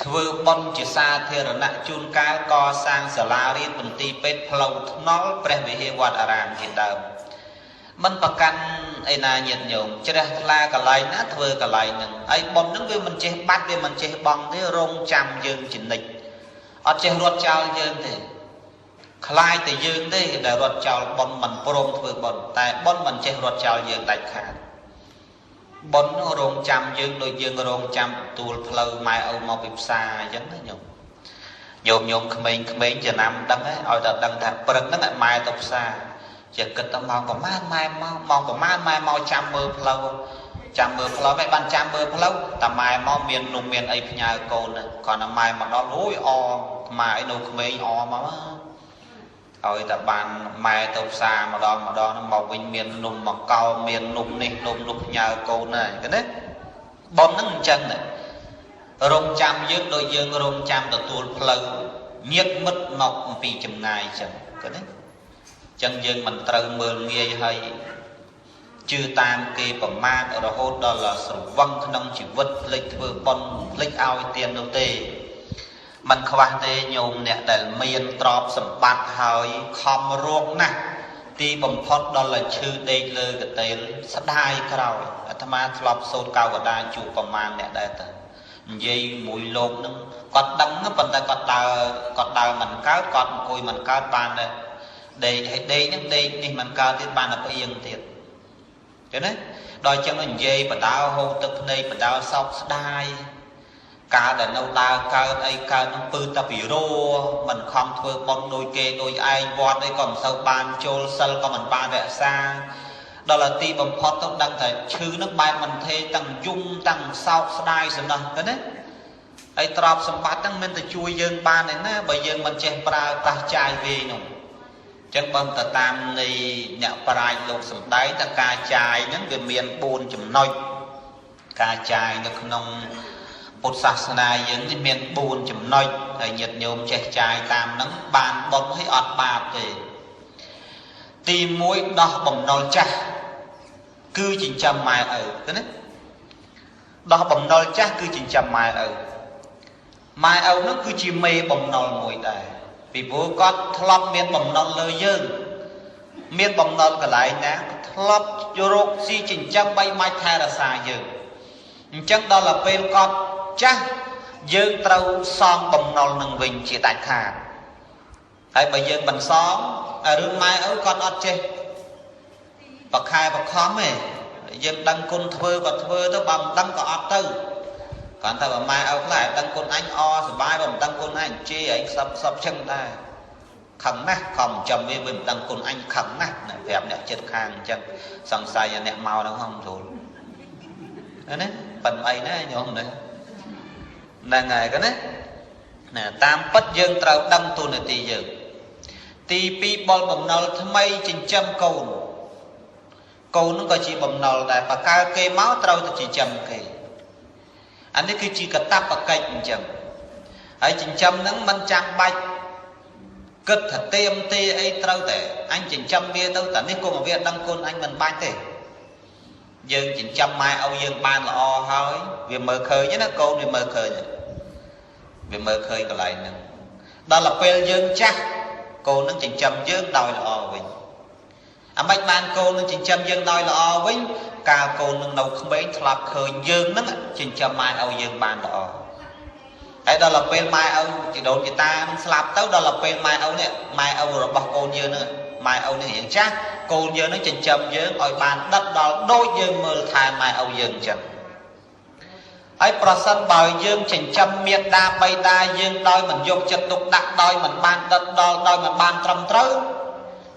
ធ្វើបុណ្យជាសាធារណៈជួនកាលកសាងសាលារៀនមន្ទីរពេទ្យផ្លូវថ្នល់ព្រះវិហារវត្តអារាមជាដើមមិនប្រកាន់ឯណាញាតិញោមជ្រះថ្លាកន្លែងណាធ្វើកន្លែងហ្នឹងហើយបុណ្យហ្នឹងវាមិនចេះបាត់វាមិនចេះបង់ទេរងចាំយើងជានិច្ចអត់ចេះរត់ចោលយើងទេខ្លាចតែយើងទេដែលរត់ចោលបុណ្យមិនព្រមធ្វើបុណ្យតែបុណ្យមិនចេះរត់ចោលយើងដាច់ខាតបុណ្យរងចាំយើងដូចយើងរងចាំទទួលផ្លូវម៉ែឪមកពីផ្សារអញ្ចឹងណាញោមញោមក្មេងៗចំណាំដឹងហើយឲ្យតែដឹងថាព្រឹកហ្នឹងឲ្យម៉ែទៅផ្សារជាគិតទៅម៉ោងប្រហែលម៉ែមកម៉ោងប្រហែលម៉ែមកចាំមើលផ្លូវចាំមើលផ្លូវមិនបានចាំមើលផ្លូវតែម៉ែមកមាននំមានអីផ្ញើកូនគ្រាន់តែម៉ែមកដល់អូយអម៉ែឯនៅក្មេងអមកឲ្យតែបានម៉ែទៅផ្សារម្ដងម្ដងហ្នឹងមកវិញមាននំមកកោមាននំនេះនំនោះផ្ញើកូនណាឃើញទេបុណ្យហ្នឹងអញ្ចឹងដែររងចាំយើងដូចយើងរងចាំទទួលផ្លូវញាតិមិត្តមកអំពីចម្ងាយអញ្ចឹងឃើញទេចឹងយើងមិនត្រូវមើលងាយហើយជឿតាមគេប្រមាថរហូតដល់ស្រវឹងក្នុងជីវិតភ្លេចធ្វើបុណ្យភ្លេចឲ្យទាននោះទេមិនខ្វះទេញោមអ្នកដែលមានទ្រព្យសម្បត្តិហើយខំរកណាស់ទីបំផុតដល់ឈឺដេកលើកតេលស្ដាយក្រោយអាត្មាធ្លាប់សូត្រកៅកដាជួបប្រមាណអ្នកដែរទៅនិយាយមួយលោកនឹងគាត់ដឹងប៉ុន្តែគាត់ដើរមិនកើតគាត់អង្គុយមិនកើតបានដែរដេកហើយដេកហ្នឹងដេកនេះមិនកើតទៀតបានតែផ្អៀងទៀតចឹងណាដល់ចឹងនិយាយបដាហូរទឹកភ្នែកបដាសោកស្ដាយកាលដែលនៅដើរកើតអីកើតនឹងពឺតែពីរោមិនខំធ្វើបុណ្យដូចគេដូចឯងវត្តអីក៏មិនសូវបានចូលសិលក៏មិនបានរក្សាដល់ទីបំផុតទៅដឹងថាឈឺនឹងបែបមិនទេទាំងយំទាំងសោកស្ដាយសំណោះទៅណាហើយទ្រព្យសម្បត្តិហ្នឹងមិនទៅជួយយើងបានឯណាបើយើងមិនចេះប្រើប្រាស់ចាយវាយនោះចឹងបើទៅតាមនៃអ្នកប្រាជ្ញលោកសំដែងថាការចាយហ្នឹងវាមាន4ចំណុចការចាយនៅក្នុងពុទ្ធសាសនាយើងនេះមាន4ចំណុចហើយញាតិញោមចេះចាយតាមហ្នឹងបានបុណ្យហើយអត់បាបទេទី1ដោះបំណុលចាស់គឺចិញ្ចឹមម៉ែឪឃើញទេដោះបំណុលចាស់គឺចិញ្ចឹមម៉ែឪម៉ែឪហ្នឹងគឺជាមេបំណុលមួយដែរពីព្រោះគាត់ធ្លាប់មានបំណុលលើយើងមានបំណុលកន្លែងណាធ្លាប់រកស៊ីចិញ្ចឹមបីម៉ាច់ថែរក្សាយើងអញ្ចឹងដល់ទៅពេលគាត់ចាស់យើងត្រូវសងបំណុលនឹងវិញជាដាច់ខាតហើយបើយើងមិនសងរឿងម៉ែឪគាត់អត់ចេះប្រខែប្រខំទេយើងដឹងគុណធ្វើក៏ធ្វើទៅបើមិនដឹងក៏អត់ទៅគ្រាន់តែបើម៉ែឪខ្លះដឹងគុណអញអសប្បាយបើមិនដឹងគុណអញជេរឯងខ្សឹបខ្សឹបចឹងដែរខឹងណាស់ខំចាំវាមិនដឹងគុណអញខឹងណាស់ប្រាប់អ្នកចិត្តខាងអញ្ចឹងសង្ស័យអ្នកមកហ្នឹងហំស្រួលណាប៉ិនអីណាញោមណាហ្នឹងហើយកណាណាតាមពិតយើងត្រូវដឹងទូនាទីយើងទី2បុលបំណុលថ្មីចិញ្ចឹមកូន កូននឹងក៏ជាបំណុលដែរបើកើតគេមកត្រូវតែចិញ្ចឹមគេអានេះគឺជាកតបកិច្ចអញ្ចឹងហើយចិញ្ចឹមនឹងមិនចាំបាច់គិតថាទៀមទេអីត្រូវតែអញចិញ្ចឹមវាទៅតែនេះគង់វាដឹងគុណអញមិនបាច់ទេយើងចិញ្ចឹមម៉ែឪយើងបានល្អហើយវាមើលឃើញណាកូនវាមើលឃើញវាមើលឃើញកន្លែងហ្នឹងដល់ទៅពេលយើងចាស់កូននឹងចិញ្ចឹមយើងដោយល្អវិញអាម៉េចបានកូននឹងចិញ្ចឹមយើងដោយល្អវិញកាលកូននឹងនៅក្មេងធ្លាប់ឃើញយើងនឹងចិញ្ចឹមម៉ែឪយើងបានល្អហើយដល់ទៅពេលម៉ែឪជីដូនជីតានឹងស្លាប់ទៅដល់ទៅពេលម៉ែឪនេះម៉ែឪរបស់កូនយើងនឹងម៉ែឪនេះរៀងចាស់កូនយើងនឹងចិញ្ចឹមយើងឲ្យបានដិតដល់ដូចយើងមើលថែម៉ែឪយើងអញ្ចឹងហើយប្រសិនបើយើងចិញ្ចឹមមេដាបៃតាយើងដោយមិនយកចិត្តទុកដាក់ដោយមិនបានដិតដល់ដោយមិនបានត្រឹមត្រូវ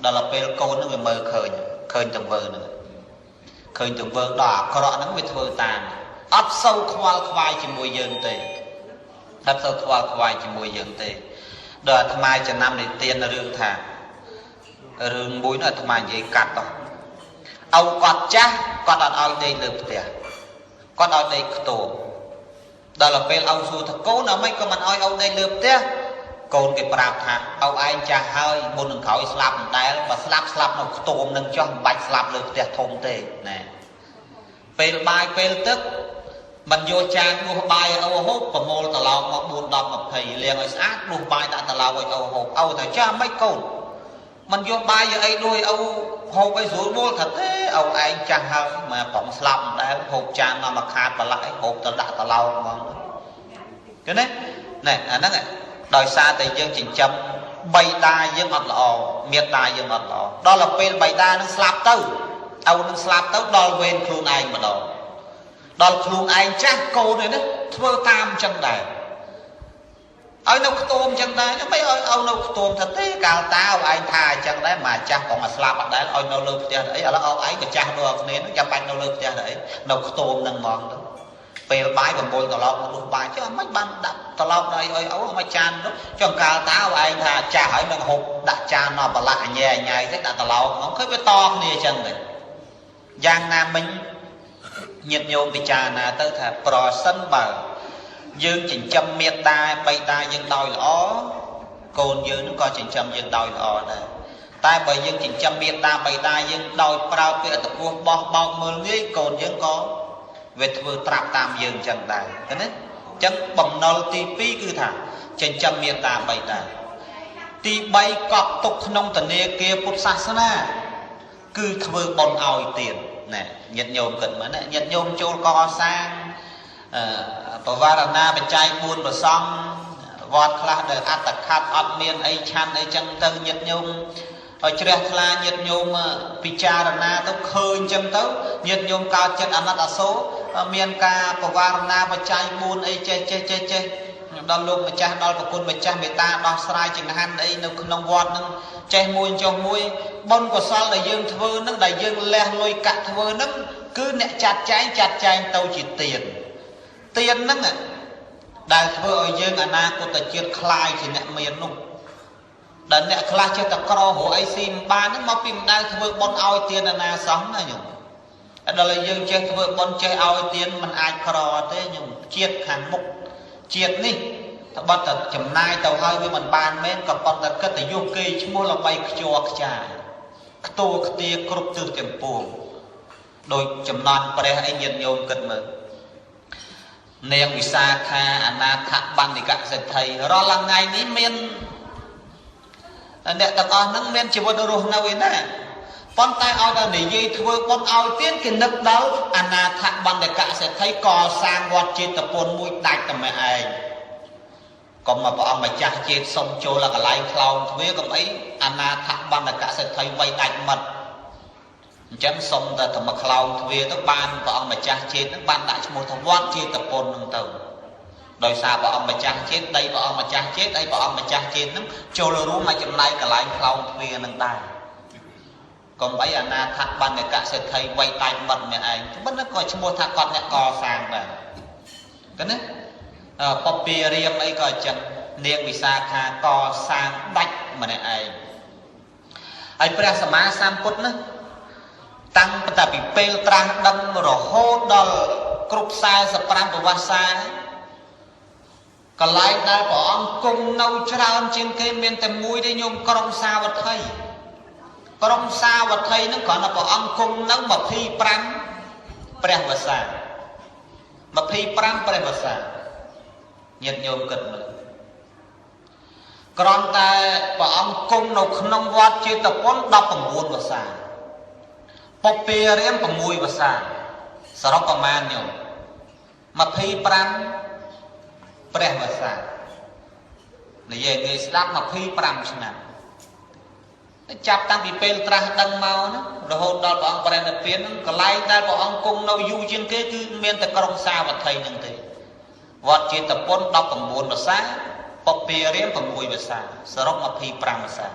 ដល់ពេលកូននឹងវាមើលឃើញឃើញទង្វើនឹងឃើញទង្វើដល់អាក្រក់ហ្នឹងវាធ្វើតាមអត់សូវខ្វល់ខ្វាយជាមួយយើងទេអត់សូវខ្វល់ខ្វាយជាមួយយើងទេដល់អាត្មាចំណាំនិទានរឿងថារឿងមួយនោះអាត្មានិយាយកាត់តោះឪគាត់ចាស់គាត់អត់ឲ្យដេកលើផ្ទះគាត់ឲ្យដេកខ្ទមដល់ពេលឪសួរថាកូនអាម៉េចក៏មិនឲ្យឪដេកលើផ្ទះកូនគេប្រាប់ថាឪឯងចាស់ហើយមុននឹងក្រោយស្លាប់មិនដែលបើស្លាប់ស្លាប់នៅខ្ទមនឹងចោះមិនបាច់ស្លាប់លើផ្ទះធំទេណែពេលបាយពេលទឹកមិនយកចានដួសបាយឲ្យឪហូបប្រមូលត្រឡោកមក4 10 20លាងឲ្យស្អាតដួសបាយដាក់ត្រឡោកឲ្យឪហូបឪថាចាស់មិនកូនមិនយកបាយយកអីដួសឲ្យឪហូបឲ្យស្រួលបួលថាទេឪឯងចាស់ហើយមកប្រងស្លាប់មិនដែលហូបចានមកមួយខាតប្រឡាក់ឯងហូបទៅដាក់ត្រឡោកហ្មងឃើញទេណែអាហ្នឹងដោយសារតែយើងចិញ្ចឹមបៃតាយើងអត់ល្អមេដាយើងអត់ល្អដល់ទៅពេលបៃតានឹងស្លាប់ទៅឪនឹងស្លាប់ទៅដល់វេនខ្លួនឯងម្ដងដល់ខ្លួនឯងចាស់កូនឯនេះធ្វើតាមអញ្ចឹងដែរឲ្យនៅខ្ទមអញ្ចឹងដែរមិនឲ្យឲ្យនៅខ្ទមថាទេកាលតាឲ្យឯងថាអញ្ចឹងដែរមកចាស់បងឲ្យស្លាប់អត់ដែរឲ្យនៅលើផ្ទះអីឥឡូវឲ្យឯងក៏ចាស់ដូចគ្នាហ្នឹងចាំបាច់នៅលើផ្ទះទៅអីនៅខ្ទមហ្នឹងហ្មងទៅពេលបាយ9ត្រឡប់មកដួសបាយចុះមិនបានដាក់ត្រឡប់ដល់អីឲ្យអូមកចាននោះចុះកាលតាឲ្យឯងថាចាស់ហើយនឹងហូបដាក់ចានដល់ប្រឡាក់ញ៉ែញ៉ៃទៅដាក់ត្រឡប់ហ្មងឃើញវាតគ្នាអញ្ចឹងទៅយ៉ាងណាមិញញាតិញោមពិចារណាទៅថាប្រសិនបើយើងចិញ្ចឹមមេដាបៃតាយើងដោយល្អកូនយើងនឹងក៏ចិញ្ចឹមយើងដោយល្អដែរតែបើយើងចិញ្ចឹមមេដាបៃតាយើងដោយប្រើពាក្យអត្តពោះបោះបោកមើលងាយកូនយើងក៏វាធ្វើត្រាប់តាមយើងអញ្ចឹងដែរឃើញទេអញ្ចឹងបំណុលទី2គឺថាចិញ្ចឹមមេដាបៃតាទី3កប់ទុកក្នុងធនាគារពុទ្ធសាសនាគឺធ្វើបុណ្យឲ្យទៀតណែញាតិញោមគិតមើលណាញាតិញោមចូលកសាងបវរណាបច្ច័យ4ប្រសង់វត្តខ្លះដែលអត្តខាត់អត់មានអីឆាន់អីចឹងទៅញាតិញោមឲ្យជ្រះថ្លាញាតិញោមពិចារណាទៅឃើញចឹងទៅញាតិញោមកើតចិត្តអាណិតអាសូរមានការបវរណាបច្ច័យ4អីចេះចេះចេះចេះដល់លោកម្ចាស់ដល់ប្រគុណម្ចាស់មេត្តាដោះស្រាយចង្ហាន់អីនៅក្នុងវត្តនឹងចេះមួយចុះមួយបុណ្យកុសលដែលយើងធ្វើនឹងដែលយើងលះលុយកាក់ធ្វើនឹងគឺអ្នកចាត់ចែងចាត់ចែងទៅជាទានទានហ្នឹងដែលធ្វើឲ្យយើងអនាគតជាតិคล้ายជាអ្នកមាននោះដែលអ្នកខ្លះចេះតែក្ររកអីស៊ីមិនបានហ្នឹងមកពីមិនដែលធ្វើបុណ្យឲ្យទានណាសោះណាញោមដល់ឲ្យយើងចេះធ្វើបុណ្យចេះឲ្យទានមិនអាចក្រទេញោមជាតិខាងមុខជាតិនេះត្បិតតែចំណាយទៅហើយវាមិនបានមែនក៏ប៉ុន្តែកិត្តិយសគេឈ្មោះល្បីខ្ជរខ្ចាយខ្ទោខ្ទាគ្រប់ទិសទាំងពួងដោយចំណន់ព្រះអីញាតិញោមគិតមើលនាងវិសាខាអនាថបណ្ឌិកសេដ្ឋីរាល់ថ្ងៃនេះមានអ្នកទាំងអស់ហ្នឹងមានជីវិតរស់នៅឯណាប៉ុន្តែឲ្យតែនិយាយធ្វើបុណ្យឲ្យទៀតគេនឹកដល់អនាថបណ្ឌិកសេដ្ឋីកសាងវត្តចេតពុនមួយដាច់តែម្នាក់ឯងកុំមកព្រះអង្គម្ចាស់ជាតិសុំចូលកន្លែងខ្លោងទ្វារកុំអីអនាថបណ្ឌិកសេដ្ឋីវៃដាច់មិត្តអញ្ចឹងសុំតែតែមកខ្លោងទ្វារទៅបានព្រះអង្គម្ចាស់ជាតិហ្នឹងបានដាក់ឈ្មោះថាវត្តចេតពុនហ្នឹងទៅដោយសារព្រះអង្គម្ចាស់ជាតិដីព្រះអង្គម្ចាស់ជាតិអីព្រះអង្គម្ចាស់ជាតិហ្នឹងចូលរួមមកចំណែកកន្លែងខ្លោងទ្វារហ្នឹងដែរកុំអីអនាថបណ្ឌិកសេដ្ឋីវៃដាច់មិត្តម្នាក់ឯងមិនក៏ឈ្មោះថាគាត់អ្នកកសាងដែរឃើញទេពពារាមអីក៏អញ្ចឹងនាងវិសាខាកសាងដាច់ម្នាក់ឯងហើយព្រះសម្មាសម្ពុទ្ធណា តាំងតែពីពេលត្រាស់ដឹងរហូតដល់គ្រប់45ប្រវត្តិសាកន្លែងដែលព្រះអង្គគង់នៅច្រើនជាងគេមានតែមួយទេញោមក្រុងសាវត្ថីក្រុងសាវត្ថីហ្នឹងគ្រាន់តែព្រះអង្គគង់នៅ25ព្រះវស្សា25ព្រះវស្សាញាតិញោមគិតមើលគ្រាន់តែព្រះអង្គគង់នៅក្នុងវត្តចេតពុន19វស្សាពុព្វារាម6វស្សាសរុបប្រមាណញោម25ព្រះវស្សានិយាយងាយស្ដាប់25ឆ្នាំចាប់តាំងពីពេលត្រាស់ដឹងមកណារហូតដល់ព្រះអង្គបរិនិព្វានហ្នឹងកន្លែងដែលព្រះអង្គគង់នៅយូរជាងគេគឺមានតែក្រុងសាវត្ថីហ្នឹងទេវត្តចេតពុន19វស្សាពុព្វារាម6វស្សាសរុប25វស្សា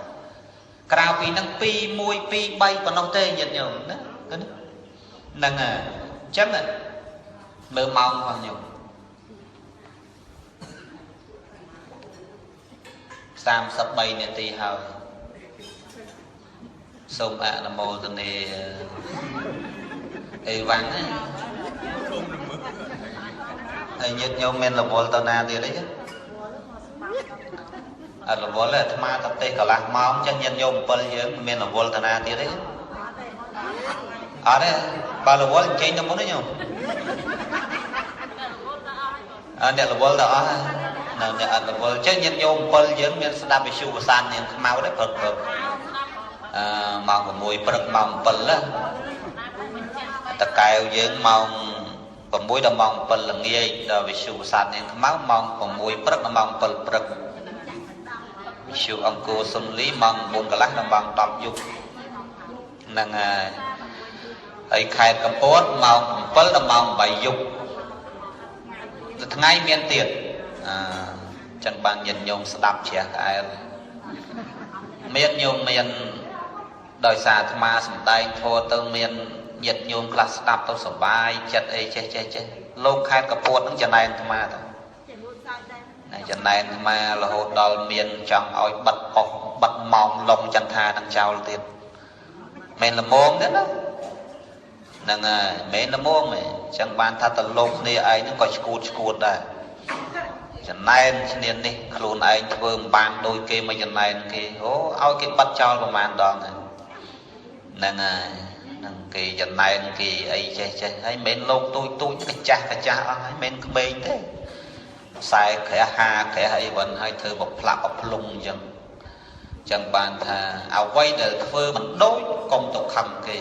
ក្រៅពីហ្នឹង2 1 2 3ប៉ុណ្ណោះទេញាតិញោមណាហ្នឹងហើយអញ្ចឹងមើលម៉ោងផងញោម33នាទីហើយសូមអនុមោទនាអេវ៉ាំងហើយញាតិញោមមានរវល់ទៅណាទៀតអីអត់រវល់ទេអាត្មាទៅទេសកន្លះម៉ោងចេះញាតិញោម7យើងមានរវល់ទៅណាទៀតអីអត់ទេបើរវល់អញ្ជើញទៅមុនទេញោមអត់អ្នករវល់ទៅអស់នៅអ្នកអត់រវល់ចេះញាតិញោម7យើងមានស្ដាប់វិទ្យុប្រសាននាងខ្មៅទេព្រឹកព្រឹកម៉ោង6ព្រឹកម៉ោង7ណាតកែវយើងម៉ោង6ដល់ម៉ោង7ល្ងាចដល់វិទ្យុប្រសាននាងខ្មៅម៉ោង6ព្រឹកដល់ម៉ោង7ព្រឹកវិទ្យុអង្គរសំលីម៉ោង9កន្លះដល់ម៉ោង10យប់ហ្នឹងហើយហើយខេត្តកំពតម៉ោង7ដល់ម៉ោង8យប់ទៅថ្ងៃមានទៀតអឺចឹងបានញាតិញោមស្ដាប់ជ្រះក្អែលមានញោមមានដោយសារអាត្មាសំដែងធម៌ទៅមានញាតិញោមខ្លះស្ដាប់ទៅសប្បាយចិត្តអីចេះចេះចេះលោកខេត្តកពតហ្នឹងចំណែនអាត្មាទៅចំណែនអាត្មារហូតដល់មានចង់ឲ្យបិទប៉ុស្តិ៍បិទម៉ោងឡុងចន្ទថានឹងចោលទៀតមិនល្មមទេណាហ្នឹងហើយមិនល្មមទេចឹងបានថាតលោកគ្នាឯងហ្នឹងក៏ឈួតឈួតដែរចំណែនឈ្នាននេះខ្លួនឯងធ្វើមិនបានដូចគេមកចំណែនគេអូឲ្យគេបិទចោលប្រហែលដងហ្នឹងហ្នឹងហើយហ្នឹងគេចំណែនគេអីចេះចេះហើយមិនលោកទូចទូចកចាស់កចាស់អស់ហើយមិនក្មេងទេខ្សែក្រាស់ហាក្រាស់អីវិញហើយធ្វើបផ្លាក់បភ្លុងអញ្ចឹងចឹងបានថាអ្វីដែលធ្វើមិនដូចកុំទៅខឹងគេ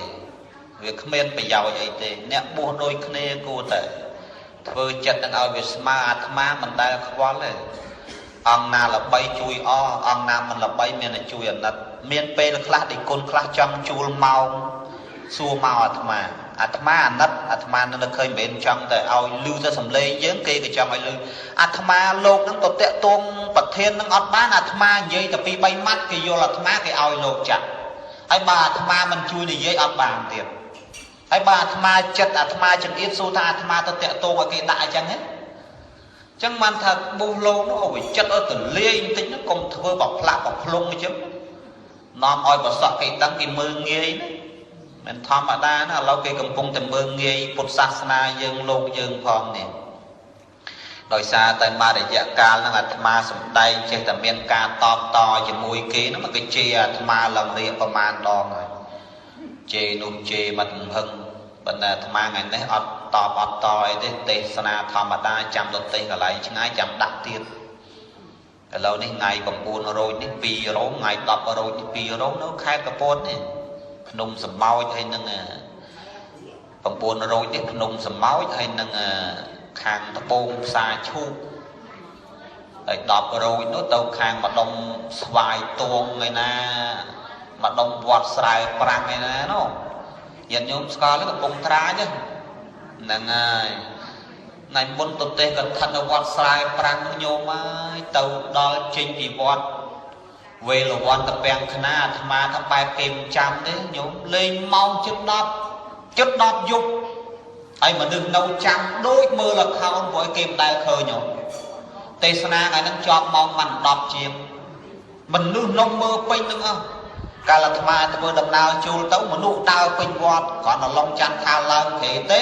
វាគ្មានប្រយោជន៍អីទេអ្នកបួសដូចគ្នាគួរតែធ្វើចិត្តនឹងឲ្យវាស្មើអាត្មាមិនដែលខ្វល់ទេអង្គណាល្បីជួយអអង្គណាមិនល្បីមានតែជួយអាណិតមានពេលខ្លះដេគុណខ្លះចង់ជួលម៉ោងសួរមកអាត្មាអាត្មាអាណិតអាត្មានៅឃើញមិនមែនចង់តែឲ្យលឺតែសំឡេងយើងគេក៏ចង់ឲ្យលឺអាត្មាលោកនឹងទៅតាក់ទងប្រធាននឹងអត់បានអាត្មានិយាយតែពី3ម៉ាត់គេយល់អាត្មាគេឲ្យលោកចាក់ហើយបើអាត្មាមិនជួយនិយាយអត់បានទៀតហើយបើអាត្មាចិត្តអាត្មាចង្អៀតសួរថាអាត្មាទៅតាក់ទងឲ្យគេដាក់អញ្ចឹងហ៎អញ្ចឹងបានថាប៊ូលោកនោះឲ្យវាចិត្តឲ្យទលាយបន្តិចនោះកុំធ្វើបផ្លាក់បភ្លុងអញ្ចឹងនាំឲ្យប្រសក់គេដឹងគេមើងងាយណាមិនធម្មតាណាឥឡូវគេកំពុងតែមើងងាយពុទ្ធសាសនាយើងលោកយើងផងនេះដោយសារតែមករយៈកាលហ្នឹងអាត្មាសំដែងចេះតែមានការតបតជាមួយគេហ្នឹងមកគេជេរអាត្មាឡើងរៀបប្រមាណដងហើយជេរនោះជេរមកទំហឹងប៉ុន្តែអាត្មាថ្ងៃនេះអត់តបអត់តអីទេទេសនាធម្មតាចាំទៅទេសកន្លែងឆ្ងាយចាំដាក់ទៀតឥឡូវនេះថ្ងៃ9រោចនេះ2រោងថ្ងៃ10រោចនេះ2រោងនៅខេត្តកពតនេះភ្នំសម្ោចហើយនឹង9រោចនេះភ្នំសម្ោចហើយនឹងខាងត្បូងផ្សារឈូកហើយ10រោចនោះទៅខាងម្ដុំស្វាយតួងឯណាម្ដុំវត្តស្រែប្រាំងឯណានោះញាតិញោមស្គាល់កំពង់ត្រាចហ្នឹងហើយថ្ងៃមុនទៅទេសកឋិននៅវត្តស្រែប្រាំងញោមហើយទៅដល់ចេញពីវត្តវេលវ័នតពាំងខ្នាអាត្មាថាបែបគេមិនចាំទេញោមលេងម៉ោងជិត10ជិត10យប់ហើយមនុស្សនៅចាំដូចមើលល្ខោនព្រោះគេមិនដែលឃើញញោមទេសនាថ្ងៃហ្នឹងជាប់ម៉ោងមិន10ជាងមនុស្សនំមើលពេញទាំងអស់ កាលអាត្មាធ្វើដំណើរជួលទៅមនុស្សដើរពេញវត្តគ្រាន់តែឡុងច័ន្ទថាឡើងគេទេ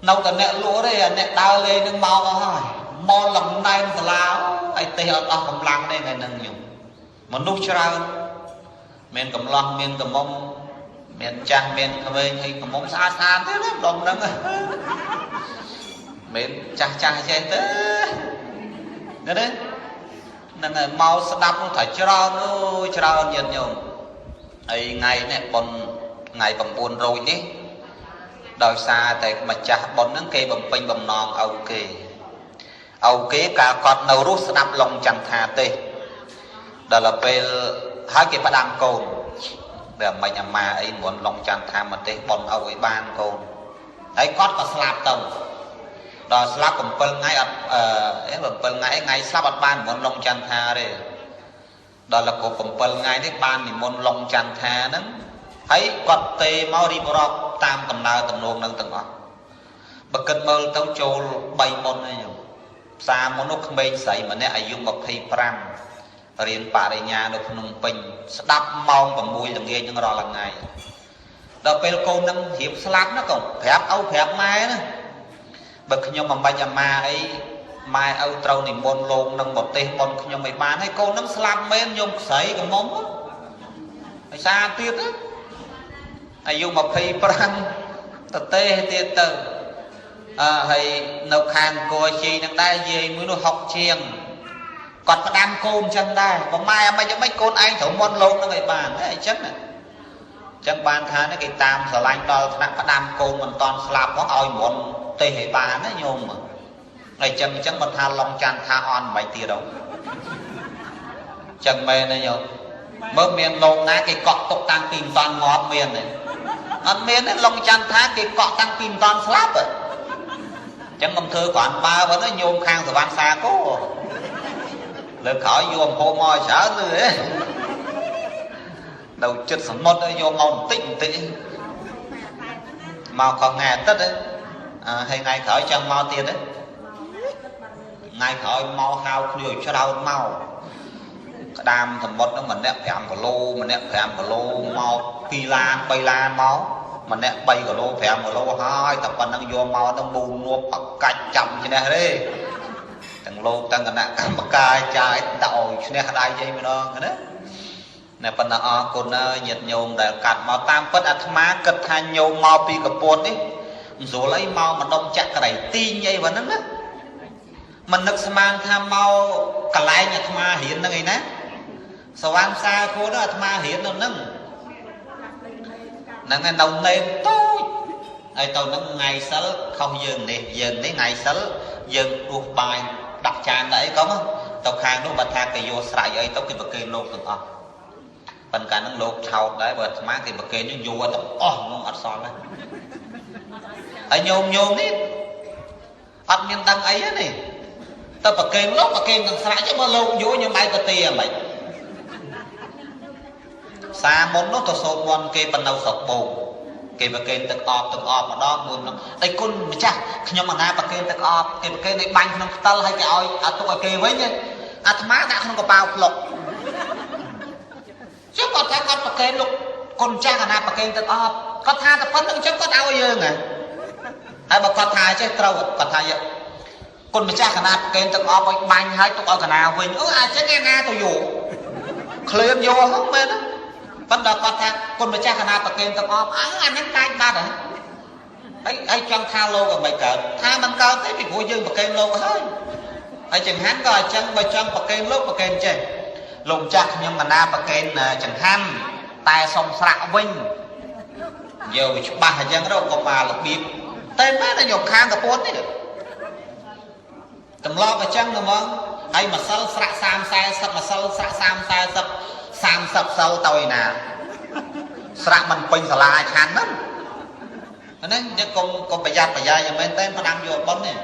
នៅតែអ្នកលក់ទេអាអ្នកដើរលេងនឹងមកអស់ហើយមកលំណែនសាលាអីទេអត់អស់កម្លាំងទេថ្ងៃហ្នឹងញោមមនុស្សច្រើនមានកំឡោះមានកំមុំមានចាស់មានក្មេងហើយកំមុំស្អាតស្អាតទេណាដុំហ្នឹងមានចាស់ចាស់ចេះទេណាហ្នឹងហើយមកស្ដាប់នោះថាច្រើនអូច្រើនញាតិញោមហើយថ្ងៃនេះប៉ុនថ្ងៃ9រោចនេះដោយសារតែម្ចាស់ប៉ុនហ្នឹងគេបំពេញបំណងឪគេឪគេកាលគាត់នៅរស់ស្ដាប់ឡុងចន្ទថាទេដល់ពេលហើយគេផ្ដាំកូនតែមិនអាម៉ាអីមុនឡុងចន្ទថាមកទេសប៉ុនឪឲ្យបានកូនហើយគាត់ក៏ស្លាប់ទៅដល់ស្លាប់7ថ្ងៃអត់អឺ7ថ្ងៃថ្ងៃស្លាប់អត់បាននិមន្តឡុងចន្ទថាទេដល់គ្រប់7ថ្ងៃនេះបាននិមន្តឡុងចន្ទថាហ្នឹងហើយគាត់ទេមករៀបរាប់តាមដំណើរទំនងនឹងទាំងអស់បើគិតមើលទៅចូល3មុនហើយញោមផ្សារមុននោះក្មេងស្រីម្នាក់អាយុ25រៀនបរិញ្ញានៅភ្នំពេញស្ដាប់ម៉ោង6ល្ងាចនឹងរាល់ថ្ងៃដល់ពេលកូននឹងរៀបស្លាប់ណាកូនប្រាប់ឪប្រាប់ម៉ែណាបើខ្ញុំមិនបាច់អាម៉ាអីម៉ែឪត្រូវនិមន្តលោកនឹងប្រទេសប៉ុនខ្ញុំឲ្យបានហើយកូននឹងស្លាប់មែនញោមស្រីកំមុំហើយសាទៀតអាយុ25តទេទៀតទៅអើហើយនៅខាងអង្គរជីនឹងដែរយាយមួយនោះ60ជាងគាត់ផ្ដាំកូនចឹងដែរបើម៉ែអាម៉េចអាម៉េចកូនឯងត្រូវមុនលោកនឹងឲ្យបានតែអញ្ចឹងណាចឹងបានថានេះគេតាមស្រឡាញ់ដល់ថ្នាក់ផ្ដាំកូនមិនតន់ស្លាប់ផងឲ្យមុនទេសឲ្យបានណាញោមហើយចឹងចឹងបើថាឡុងច័ន្ទថាអន់មិនទៀតហ៎ចឹងមែនទេញោមមើលមានលោកណាគេកក់ទុកតាំងពីមិនតន់ងាប់មានទេអត់មានទេឡុងច័ន្ទថាគេកក់តាំងពីមិនតន់ស្លាប់ចឹងកុំធ្វើគ្រាន់បើប៉ុណ្ណឹងញោមខាងសវណ្ណសាគោលើក្រោយយកអំពូមកច្រើនលឺហ៎នៅចិត្តសមុទ្រយកមកបន្តិចបន្តិចមកខុសថ្ងៃអាទិត្យហើយថ្ងៃក្រោយចង់មកទៀតទេថ្ងៃក្រោយមកហៅគ្នាឲ្យច្រើនមកក្តាមសមុទ្រហ្នឹងម្នាក់5គីឡូម្នាក់5គីឡូមក2ឡាន3ឡានមកម្នាក់3គីឡូ5គីឡូហើយតែប៉ុណ្្នឹងយកមកទៅមូនួបអកាច់ចាំឈ្នះទេទាំងលោកទាំងគណៈកម្មការចាយដាក់ឲ្យឈ្នះដៃយាយម្ដងណាណែប៉ុន្តែអរគុណហើយញាតិញោមដែលកាត់មកតាមពិតអាត្មាគិតថាញោមមកពីកពតនេះមិនស្រួលអីមកម្ដុំចក្រីទីងអីប៉ុណ្ណឹងណាមិននឹកស្មានថាមកកន្លែងអាត្មារៀនហ្នឹងឯណាសវណ្ណសាគោនោះអាត្មារៀននៅហ្នឹងហ្នឹងឯនៅនេមតូចហើយទៅហ្នឹងថ្ងៃសិលខុសយើងនេះយើងនេះថ្ងៃសិលយើងដួសបាយដាក់ចានដាក់អីកុំទៅខាងនោះបើថាគេយកស្រ័យអីទៅគេប្រគេនលោកទាំងអស់ប៉ុន្តែកាលហ្នឹងលោកឆោតដែរបើអាត្មាគេប្រគេនយើងយកទាំងអស់ហ្មងអត់សល់ទេហើយញោមញោមនេះអត់មានដឹងអីទេនេះទៅប្រគេនលោកប្រគេនទាំងស្រ័យបើលោកយកញោមឯងក៏ទាហ្មងសាមុននោះទៅសូត្រមន្តគេបណ្ដៅស្រុកបូកគេប្រគេនទឹកអប់ទឹកអប់ម្ដងមួយម្ដងតែគុណម្ចាស់ខ្ញុំអាណាប្រគេនទឹកអប់គេប្រគេនឲ្យបាញ់ក្នុងខ្តិលហើយគេឲ្យអត់ទុកឲ្យគេវិញអាត្មាដាក់ក្នុងកប៉ាល់ផ្លុកចឹងគាត់ថាគាត់ប្រគេនលោកគុណម្ចាស់អាណាប្រគេនទឹកអប់គាត់ថាតែប៉ុណ្្នឹងចឹងគាត់ឲ្យយើងហ៎ហើយបើគាត់ថាចេះត្រូវគាត់ថាគុណម្ចាស់កណាប្រគេនទឹកអប់ឲ្យបាញ់ហើយទុកឲ្យកណាវិញអឺអាចឹងឯណាទៅយកឃ្លានយកហ្នឹងមែនទេប៉ុន្តែគាត់ថាគុណម្ចាស់កណាប្រគេនទឹកអប់អើអាហ្នឹងដាច់បាត់ហើយហើយចង់ថាលោកក៏មិនកើតថាមិនកើតទេពីព្រោះយើងប្រគេនលោកហើយហើយចង្ហាន់ក៏អញ្ចឹងបើចង់ប្រគេនលោកប្រគេនចេះលោកម្ចាស់ខ្ញុំកណាប្រគេនចង្ហាន់តែសុំស្រាក់វិញយកវាច្បាស់អញ្ចឹងទៅកុំមករបៀបតែមែនតែយកខាងកពតនេះទម្លាប់អញ្ចឹងហ្មងហើយម្សិលស្រាក់30 40ម្សិលស្រាក់30 40 30សិលទៅឯណាស្រាក់មិនពេញសាលាឆាន់ហ្នឹងហ្នឹងយើងកុំប្រយ័ត្នប្រយែងមែនតើផ្ដាំយកប៉ុននេះ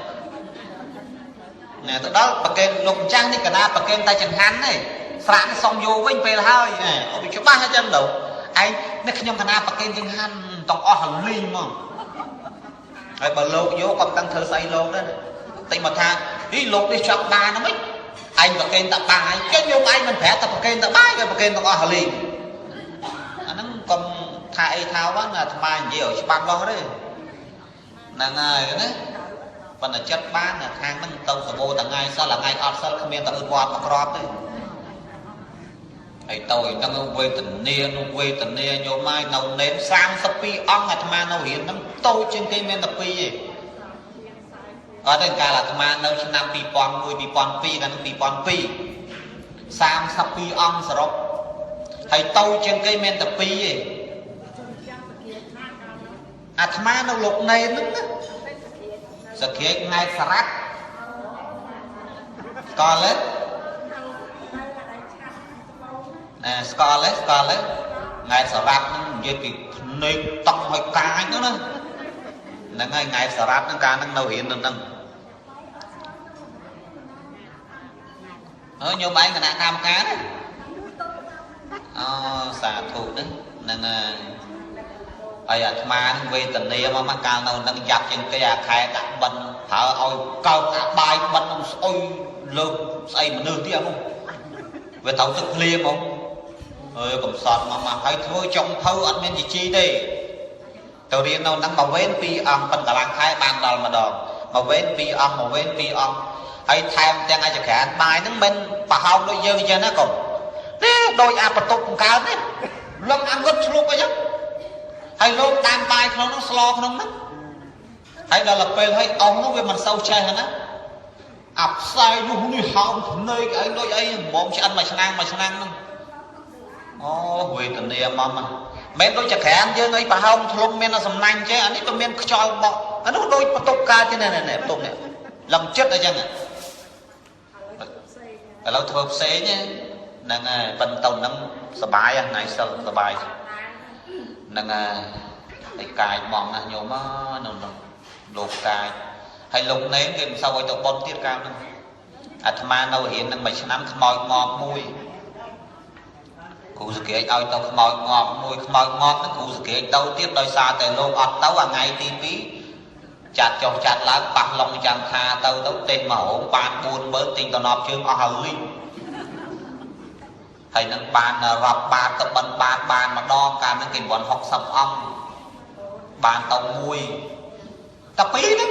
ណែទៅដល់ប្រគេនលោកម្ចាស់នេះកណាប្រគេនតែចង្ហាន់ទេស្រាក់នេះសុំយកវិញពេលហើយវាច្បាស់អញ្ចឹងទៅឯងនេះខ្ញុំកណាប្រគេនចង្ហាន់ទាំងអស់លីងហ្មងហើយបើលោកយកក៏មិនដឹងធ្វើស្អីលោកដែរតិចមកថាហីលោកនេះចង់បានហ្នឹងឯងប្រគេនតែបាយចុះញោមឯងមិនប្រាប់តែប្រគេនតែបាយគេប្រគេនទាំងអស់លីង កុំថាអីថាវ៉ាន់អាត្មានិយាយឲ្យច្បាស់លាស់ទេហ្នឹងហើយណាប៉ុន្តែចិត្តបានខាងហ្នឹងទៅសបោថ្ងៃសិលថ្ងៃអត់សិលគ្មានទៅអឺវត្តមកក្របទេហើយទៅហ្នឹងវេទនានោះវេទនាញោមហើយនៅនេន32អង្គអាត្មានៅរៀនហ្នឹងតូចជាងគេមានតែ2ទេអត់ទេកាលអាត្មានៅឆ្នាំ2001 2002កាលហ្នឹង2002 32អង្គសរុបហើយតូចជាងគេមានតែ2ទេអាត្មានៅលោកនេនហ្នឹងណាសក្រាចណែតសារ៉ាត់ស្គាល់ទេណែស្គាល់ទេស្គាល់ទេណែតសារ៉ាត់ហ្នឹងនិយាយពីភ្នែកតង់ឲ្យកាចហ្នឹងណាហ្នឹងហើយណែតសារ៉ាត់ហ្នឹងកាលហ្នឹងនៅរៀននៅហ្នឹងអើញោមឯងគណៈកម្មការណាអូសាធុហ្នឹងហ្នឹងហើយហើយអាត្មាហ្នឹងវេទនាមកកាលនៅនឹងយ៉ាប់ជាងគេអាខែដាក់បិណ្ឌប្រើឲ្យកើតអាបាយបិណ្ឌនឹងស្អុយលើកស្អីមនុស្សទៀតអានោះវាត្រូវទឹកភ្លៀងហ្មងអើយកំសត់មកហើយធ្វើចុងភៅអត់មានជីជីទេទៅរៀននៅនឹងមកវេនពីរអង្គប៉ុនកន្លះខែបានដល់ម្ដងមកវេនពីរអង្គមកវេនពីរអង្គហើយថែមទាំងអាចក្រានបាយហ្នឹងមិនប្រហោងដូចយើងអញ្ចឹងណាកុំទេដូចអាបន្ទប់បង្កើតនេះលំអាងឹតឆ្លុកអីចឹងហើយលោកតាមបាយក្នុងនោះស្លក្នុងហ្នឹងហើយដល់ទៅពេលហើយអស់នោះវាមិនសូវចេះណាអាផ្សាយនោះនេះហោមភ្នែកអីដូចអីហ្មងឆ្អិនមួយឆ្នាំមួយឆ្នាំហ្នឹងអូវេទនាមកមិនដូចចក្រានយើងអីប្រហោងធ្លុំមានសំណាញ់ចេះអានេះវាមានខ្យល់បក់អានោះដូចបន្ទប់កើតទេណែណែបន្ទប់នេះលំចិត្តអញ្ចឹងឥឡូវធ្វើផ្សេងហ្នឹងហើយប៉ុន្តែហ្នឹងសបាយថ្ងៃសិលសបាយហ្នឹងហើយកាយបងណាញោមនៅនោះលោកកាយហើយលោកណែនគេមិនសូវឲ្យទៅប៉ុនទៀតកាលហ្នឹងអាត្មានៅរៀននឹងមួយឆ្នាំខ្មោចងាប់មួយគ្រូសក្រាចឲ្យទៅខ្មោចងាប់មួយខ្មោចងាប់ហ្នឹងគ្រូសក្រាចទៅទៀតដោយសារតែលោកអត់ទៅអាថ្ងៃទី2ចាត់ចុះចាត់ឡើងប៉ះឡុងចាំថាទៅទៅទេមករោងបាន40000ទិញតំណប់ជើងអស់ហើយលីងហើយនឹងបានរាប់បាតទៅបិណ្ឌបាតបានម្ដងកាលហ្នឹងគេបន់60អង្គបានទៅមួយតែពីរហ្នឹង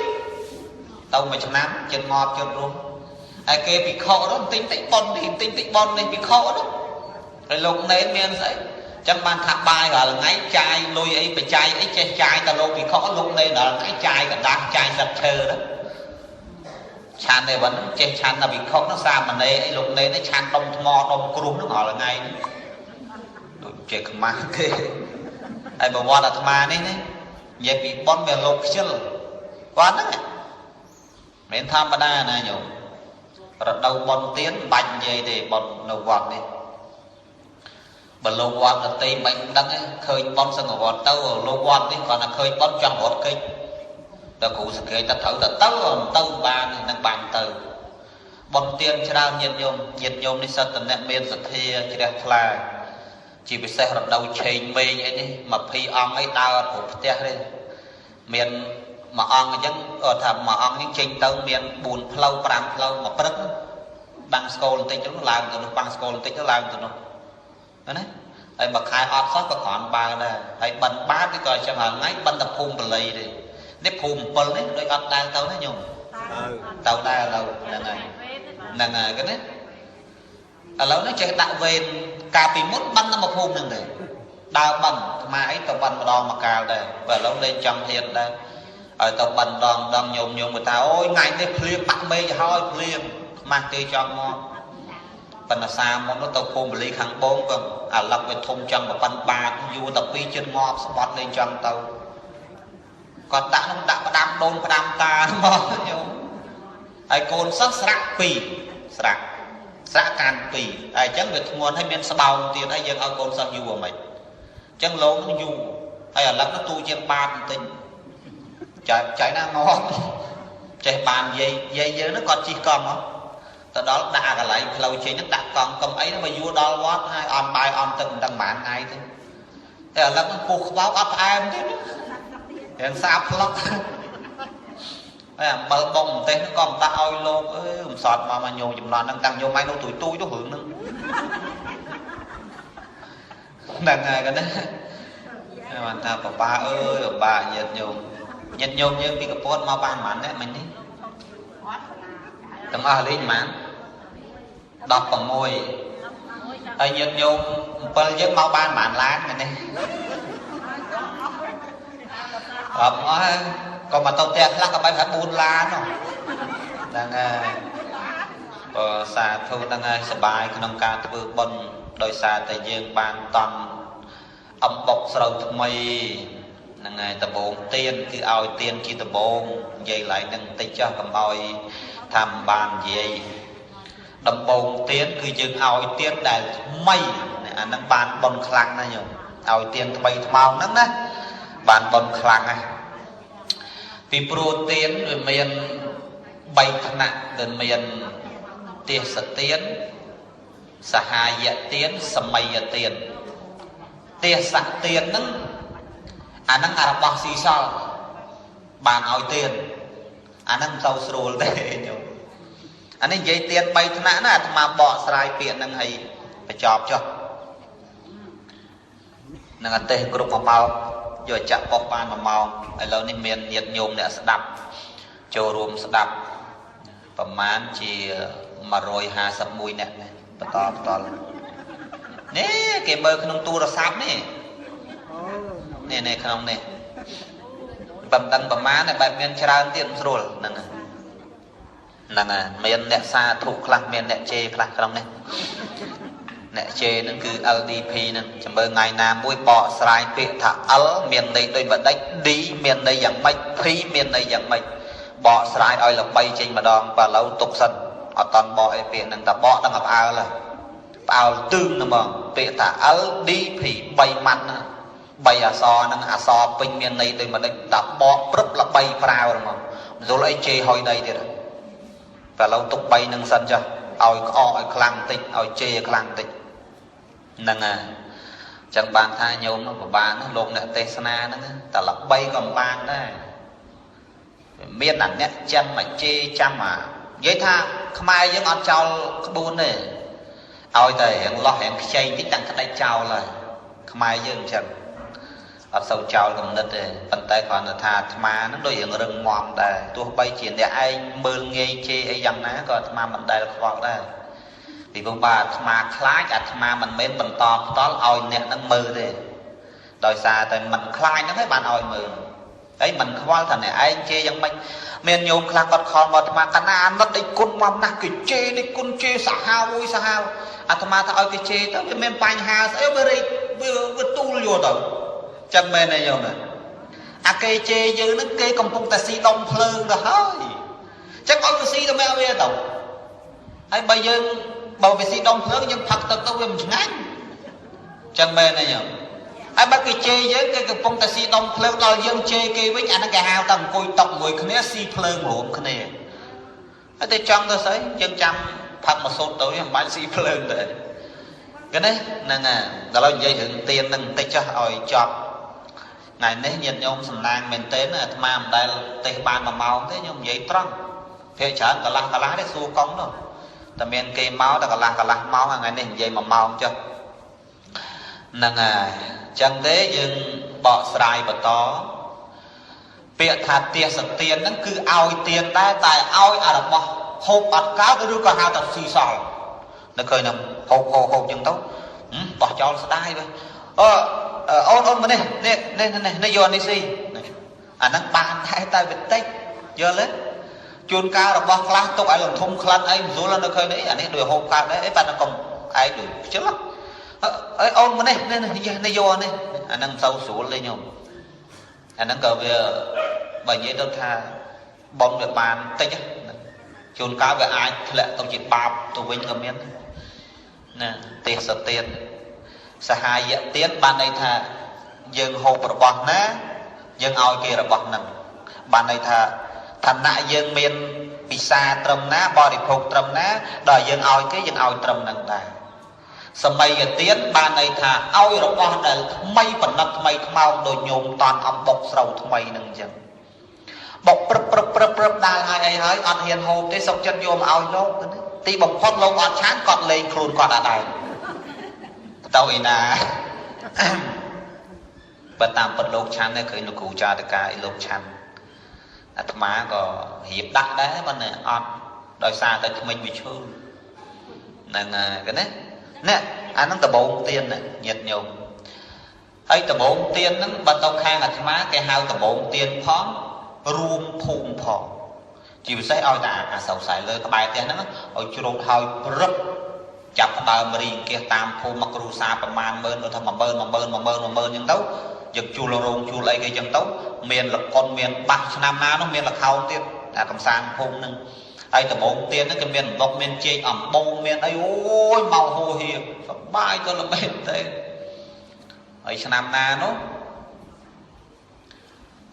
ទៅមួយឆ្នាំចិត្តងាប់ចិត្តរស់ហើយគេពិខុនោះទិញតិចប៉ុននេះទិញតិចប៉ុននេះពិខុនោះហើយលោកណែនមានស្អីចឹងបានថាបាយរាល់ថ្ងៃចាយលុយអីបច្ច័យអីចេះចាយតែលោកពិខុលោកណែនរាល់ថ្ងៃចាយកណ្ដាស់ចាយស្លឹកឈើហ្នឹងឆាន់ទេវិញចេះឆាន់តែពិខុនោះសាមណេរអីលោកណែននេះឆាន់ដុំថ្មដុំគ្រោះហ្នឹងរាល់ថ្ងៃដូចចេះខ្មាស់គេហើយប្រវត្តិអាត្មានេះនេះនិយាយពីប៉ុនវាលោកខ្ជិលគាត់ហ្នឹងមិនធម្មតាណាញោមរដូវប៉ុនទៀនបាច់និយាយទេប៉ុននៅវត្តនេះបើលោកវត្តដតីមិនដឹងទេឃើញប៉ុនសង្ឃវត្តទៅលោកវត្តនេះគាត់ថាឃើញប៉ុនចង់រត់គេចដល់គ្រូសង្កេតទៅត្រូវទៅទៅទៅបាននឹងបានទៅប៉ុនទៀនច្រើនញាតិញោមញាតិញោមនេះសិតតអ្នកមានសទ្ធាជ្រះថ្លាជាពិសេសរដូវឆេងមេងអីនេះ20អង្គអីដើរគ្រប់ផ្ទះទេមានមួយអង្គអញ្ចឹងគាត់ថាមួយអង្គនេះចេញទៅមាន4ផ្លូវ5ផ្លូវមួយព្រឹកបាំងស្គលបន្តិចទៅឡើងទៅនោះបាំងស្គលបន្តិចទៅឡើងទៅនោះណាហើយមួយខែអត់សោះក៏គ្រាន់បើដែរហើយបិណ្ឌបាតក៏អញ្ចឹងហើយថ្ងៃបិណ្ឌតែភូមិបល័យទេនេះភូមិ7នេះដូចអត់ដើរទៅណាញោមទៅដែរឥឡូវហ្នឹងហើយហ្នឹងហើយគេណាឥឡូវនេះចេះដាក់វេនកាលពីមុនបិណ្ឌតែមួយភូមិហ្នឹងទេដើរបិណ្ឌអាត្មាអីទៅបិណ្ឌម្ដងមួយកាលដែរបើឥឡូវលេងចង់ហ៊ានដែរឲ្យទៅបិណ្ឌដងដងញោមញោមគាត់ថាអូយថ្ងៃនេះភ្លៀងបាក់មេឃហើយភ្លៀងខ្មាស់គេចង់មកប៉ុន្តែសាមុននោះទៅភូមិបាលីខាងបងក៏អាឡឹកវាធំចង់ប្រប៉ិនបាតយូរតែពីរជិតងាប់ស្បត់លេងចង់ទៅគាត់ដាក់នោះដាក់ផ្ដាំដូនផ្ដាំតាមកញោមហើយកូនសិស្សស្រាក់ពីរស្រាក់ស្រាក់កាន់ពីរហើយអញ្ចឹងវាធ្ងន់ហើយមានស្បោងទៀតហើយយើងឲ្យកូនសិស្សយូរហ្មងអញ្ចឹងលោកនឹងយូរហើយអាឡឹកនោះទូជាងបាតបន្តិចចែកចែកណាងាប់ចេះបានយាយយាយយើងនោះគាត់ជិះកង់ហ៎ទៅដល់ដាក់កន្លែងផ្លូវចេញហ្នឹងដាក់កង់កុំអីហ្នឹងមកយួរដល់វត្តហើយអន់បាយអន់ទឹកមិនដឹងប៉ុន្មានថ្ងៃទេតែឥឡូវហ្នឹងពុះខ្វោកអត់ផ្អែមទៀតរៀងសាបផ្លុកហើយអំបិលបងម្ទេសហ្នឹងក៏មិនដាក់ឲ្យលោកអើយកំសត់មកមកញោមចំណន់ហ្នឹងតាំងញោមឯងនោះទូចទូចទៅរឿងហ្នឹងហ្នឹងហើយគាត់ណា បានថាបបាអើយបបាញាតិញោមញាតិញោមយើងពីកពតមកបានប៉ុន្មានអ្នកមិញនេះទាំងអស់លេងប៉ុន្មាន16ហើយញាតិញោម7យើងមកបានប៉ុន្មានឡានមែនទេអត់អស់ក៏មកទៅផ្ទះខ្លះក៏បែបថា4ឡានហ្នឹងហើយបើសាធុហ្នឹងហើយសបាយក្នុងការធ្វើបុណ្យដោយសារតែយើងបានតន់អំបុកស្រូវថ្មីហ្នឹងហើយដបងទៀនគឺឲ្យទៀនជាដបងនិយាយឡើងនឹងបន្តិចចុះកុំឲ្យថាមិនបាននិយាយដំបងទៀនគឺយើងឲ្យទៀនដែលថ្មីអាហ្នឹងបានបុណ្យខ្លាំងណាស់ញោមឲ្យទៀនថ្មីថ្មោងហ្នឹងណាបានបុណ្យខ្លាំងណាស់ពីព្រោះទៀនវាមាន3ថ្នាក់ដែលមានទេសទៀនសហាយទៀនសម័យទៀនទេសទៀនហ្នឹងអាហ្នឹងអារបស់ស៊ីសល់បានឲ្យទៀនអាហ្នឹងមិនសូវស្រួលទេញោមអានេះនិយាយទៀន3ថ្នាក់ណាអាត្មាបកស្រាយពាក្យហ្នឹងឲ្យបញ្ចប់ចុះនឹងអទេសគ្រប់1ម៉ោងយកចាក់បោះបាន1ម៉ោងឥឡូវនេះមានញាតិញោមអ្នកស្ដាប់ចូលរួមស្ដាប់ប្រមាណជា151នាក់បន្តបន្តនេះគេមើលក្នុងទូរស័ព្ទនេះនេះនេះក្នុងនេះបំដឹងប្រមាណតែបែបមានច្រើនទៀតមិនស្រួលហ្នឹងហ្នឹងហើយមានអ្នកសាធុខ្លះមានអ្នកជេរខ្លះក្នុងនេះអ្នកជេរហ្នឹងគឺ LDP ហ្នឹងចាំមើលថ្ងៃណាមួយបកស្រាយពាក្យថា L មានន័យដូចម្ដេច D មានន័យយ៉ាងម៉េច P មានន័យយ៉ាងម៉េចបកស្រាយឲ្យល្បីចេញម្ដងបើឥឡូវទុកសិនអត់តន់បកអីពាក្យហ្នឹងតែបកដល់ផ្អើលផ្អើលទឹងហ្មងពាក្យថា LDP 3ម៉ាត់ហ្នឹង3អក្សរហ្នឹងអក្សរពេញមានន័យដូចម្ដេចតែបកព្រឹបល្បីប្រាវហ្មងមិនយល់អីជេរហុយដីទៀតតែឥឡូវទុក3ហ្នឹងសិនចុះឲ្យក្អកឲ្យខ្លាំងបន្តិចឲ្យជេរខ្លាំងបន្តិចហ្នឹងហើយចឹងបានថាញោមនោះពិបាកណាស់លោកអ្នកទេសនាហ្នឹងតែល្បីក៏មិនបានដែរមានអាអ្នកចាំមកជេរចាំអានិយាយថាខ្មែរយើងអត់ចោលក្បួនទេឲ្យតែរៀងលោះរៀងខ្ចីតិចតាំងក្តិចចោលហើយខ្មែរយើងអញ្ចឹងអត់សូវចោលកំណត់ទេប៉ុន្តែគ្រាន់តែថាអាត្មាហ្នឹងដូចរៀងរឹងមាំដែរទោះបីជាអ្នកឯងមើលងាយជេរអីយ៉ាងណាក៏អាត្មាមិនដែលខ្វល់ដែរពីព្រោះបើអាត្មាខ្លាចអាត្មាមិនមែនបន្តផ្ដល់ឲ្យអ្នកហ្នឹងមើលទេដោយសារតែមិនខ្លាចហ្នឹងឯងបានឲ្យមើលហើយមិនខ្វល់ថាអ្នកឯងជេរយ៉ាងម៉េចមានញោមខ្លះគាត់ខំមកអាត្មាកណាអាណិតដេចគុណមកណាស់គេជេរដេចគុណជេរសាហាវមួយសាហាវអាត្មាថាឲ្យគេជេរទៅវាមានបញ្ហាស្អីវារេកវាទូលយកទៅចឹងមែនទេញោមអាគេជេរយើងហ្នឹងគេកំពុងតែស៊ីដុំភ្លើងទៅហើយចឹងឲ្យវាស៊ីទៅមែនវាទៅហើយបើយើងបើវាស៊ីដុំភ្លើងយើងផឹកទឹកទៅវាមិនឆ្ងាញ់ចឹងមែនទេញោមហើយបើគេជេរយើងគេកំពុងតែស៊ីដុំភ្លើងដល់យើងជេរគេវិញអាហ្នឹងគេហៅថាអង្គុយតុកមួយគ្នាស៊ីភ្លើងរួមគ្នាហើយតែចង់ទៅស្អីយើងចាំផឹកមកសូត្រទៅមិនបាច់ស៊ីភ្លើងទេគេនេះហ្នឹងហើយដល់ហើយនិយាយរឿងទៀនហ្នឹងបន្តិចចុះឲ្យចប់ថ្ងៃនេះញាតិញោមសំណាងមែនទែនអាត្មាមិនដែលទេសបាន1ម៉ោងទេញោមនិយាយត្រង់ភាគច្រើនកន្លះកន្លះទេសួរកុងនោះតែមានគេមកតែកន្លះកន្លះម៉ោងថ្ងៃនេះនិយាយ1ម៉ោងចុះហ្នឹងហើយចឹងទេយើងបកស្រាយបន្តពាក្យថាទេសទៀនហ្នឹងគឺឲ្យទៀនដែរតែឲ្យអារបស់ហូបអត់កើតឬក៏ហៅថាស៊ីសល់នៅឃើញនឹងហូបហូបហូបចឹងទៅបោះចោលស្ដាយបើអឺអូនអូនមកនេះនេះនេះនេះយកនេះស៊ីអាហ្នឹងបានដែរតែវាតិចយល់ទេជួនកាលរបស់ខ្លះទុកឲ្យលំធំក្លិនអីមិនស្រួលនៅឃើញនេះអានេះដូចហូបកើតដែរអីប៉ាកុំឯងដូចខ្ជិលអើអូនមកនេះនេះនេះយកនេះអាហ្នឹងមិនសូវស្រួលទេញោមអាហ្នឹងក៏វាបើនិយាយទៅថាបំវាបានតិចជួនកាលវាអាចធ្លាក់ទៅជាបាបទៅវិញក៏មានណាទេសទៀនសហាយទៀនបានន័យថាយើងហូបរបស់ណាយើងឲ្យគេរបស់ហ្នឹងបានន័យថាឋានៈយើងមានពិសាត្រឹមណាបរិភោគត្រឹមណាដល់យើងឲ្យគេយើងឲ្យត្រឹមហ្នឹងដែរសម័យទានបានន័យថាឲ្យរបស់ដែលថ្មីបណ្ឌិតថ្មីថ្មោងដូចញោមតន់អំបុកស្រូវថ្មីហ្នឹងអញ្ចឹងបុកព្រឹបព្រឹបព្រឹបព្រឹបដាល់ហើយអីហើយអត់ហ៊ានហូបទេសុកចិត្តយកមកឲ្យលោកទៅទីបំផុតលោកអត់ឆានគាត់លេងខ្លួនគាត់អត់ដែរទៅឯណា បើតាមពិតលោកឆាន់នេះឃើញលោកគ្រូចាតកាអីលោកឆាន់អាត្មាក៏រៀបដាក់ដែរប៉ុន្តែអត់ដោយសារតែថ្មិញវាឈឺហ្នឹងហើយកណានេះអាហ្នឹងដបងទៀនញាតិញោមហើយដបងទៀនហ្នឹងបើទៅខាងអាត្មាគេហៅដបងទៀនផងរួមភូមិផងជាពិសេសឲ្យតែអាសៅសែលើក្បែរផ្ទះហ្នឹងឲ្យជ្រូកហើយព្រឹកចាប់ដើមរីអង្គាសតាមភូមិមកគ្រូសាប្រមាណម៉ឺនដូចថា10000 10000 10000 10000អញ្ចឹងទៅយើងជួលរោងជួលអីគេអញ្ចឹងទៅមានលកុនមានបាសឆ្នាំណានោះមានលខោនទៀតអាកំសាន្តភូមិហ្នឹងហើយដបងទៀនហ្នឹងគេមានអំបុកមានចេកអំបូងមានអីអូយមកហូហៀសបាយទៅល្មែនទេហើយឆ្នាំណានោះ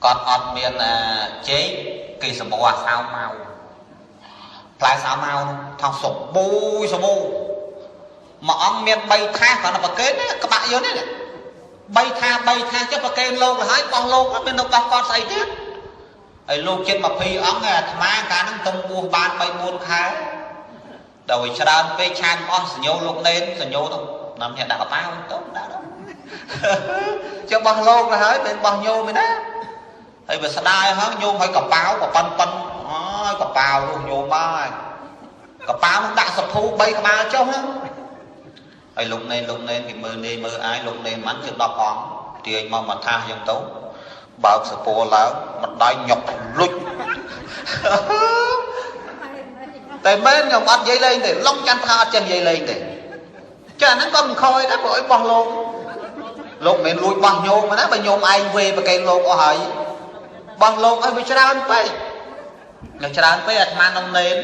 គាត់អត់មានចេកគេសម្បូរអាសៅម៉ៅផ្លែសៅម៉ៅនោះថងសម្បូរសម្បូរមួយអង្គមាន3ថាសគាត់ប្រកេនក្បាក់យកនេះ3ថា3ថាចុះប្រកេនលោកទៅហើយបោះលោកមាននៅបោះគាត់ស្អីទៀតហើយលោកចិត្ត20អង្គអាត្មាកាលហ្នឹងទំបួសបាន3 4ខែដល់ឲ្យច្រើនពេកឆានអស់សញ្ញោលោកនេនសញ្ញោទៅនាំគ្នាដាក់កប៉ាវទៅដាក់ទៅចុះបោះលោកទៅហើយមិនបោះញោមឯណាហើយវាស្ដាយហ្នឹងញោមហើយកប៉ាវក៏ប៉ិនប៉ិនហើយកប៉ាវនោះញោមហើយកប៉ាវនោះដាក់សភូ3ក្បាលចុះហ្នឹងហើយលោកនេនគេមើលនេះមើលអាយលោកនេនមិនជិត10អង្គទាញមកមួយថាសអញ្ចឹងទៅបើកសពឡើងម្ដាយញុកលុចតែមែនខ្ញុំអត់និយាយលេងទេឡុងចន្ទថាអត់ចេះនិយាយលេងទេចាហ្នឹងក៏មិនខ້ອຍដែរព្រោះអីបោះលោកលោកមិនមែនលួចបោះញោមណាបើញោមឯងវេប្រកេនលោកអស់ហើយបោះលោកឲ្យវាច្រើនពេកនៅច្រើនពេកអាត្មាក្នុងនេន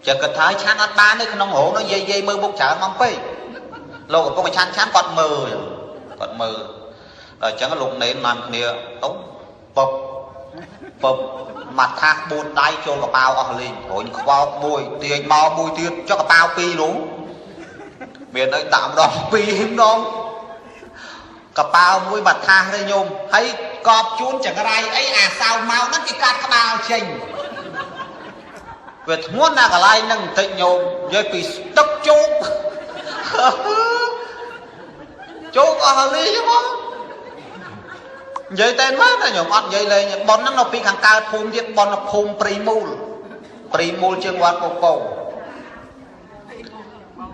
ចេះគិតថាឆាន់អត់បានទេក្នុងរោងនោះយាយមើលមុខច្រើនមកពេកលោកកំពុងតែឆាន់គាត់មើលគាត់មើលដល់អញ្ចឹងលោកនេននាំគ្នាទៅពពពមាត់ថាស4ដៃចូលកប៉ាវអស់លេងរុញខ្វោកមួយទាញមកមួយទៀតចុះកប៉ាវ2នោះមានអីដាក់ម្ដង2ម្ដងកប៉ាវមួយបាត់ថាសទេញោមហើយកបជូនចង្រៃអីអាសៅមកហ្នឹងគេកាត់ក្បាលចេញវាធ្ងន់ណាកន្លែងហ្នឹងបន្តិចញោមនិយាយពីស្ទឹកជោគជោគអស់លីហ្មងនិយាយតែមែនណាញោមអត់និយាយលេងប៉ុនហ្នឹងនៅពីខាងកើតភូមិទៀតប៉ុនភូមិព្រីមូលព្រីមូលជាងវត្តពពង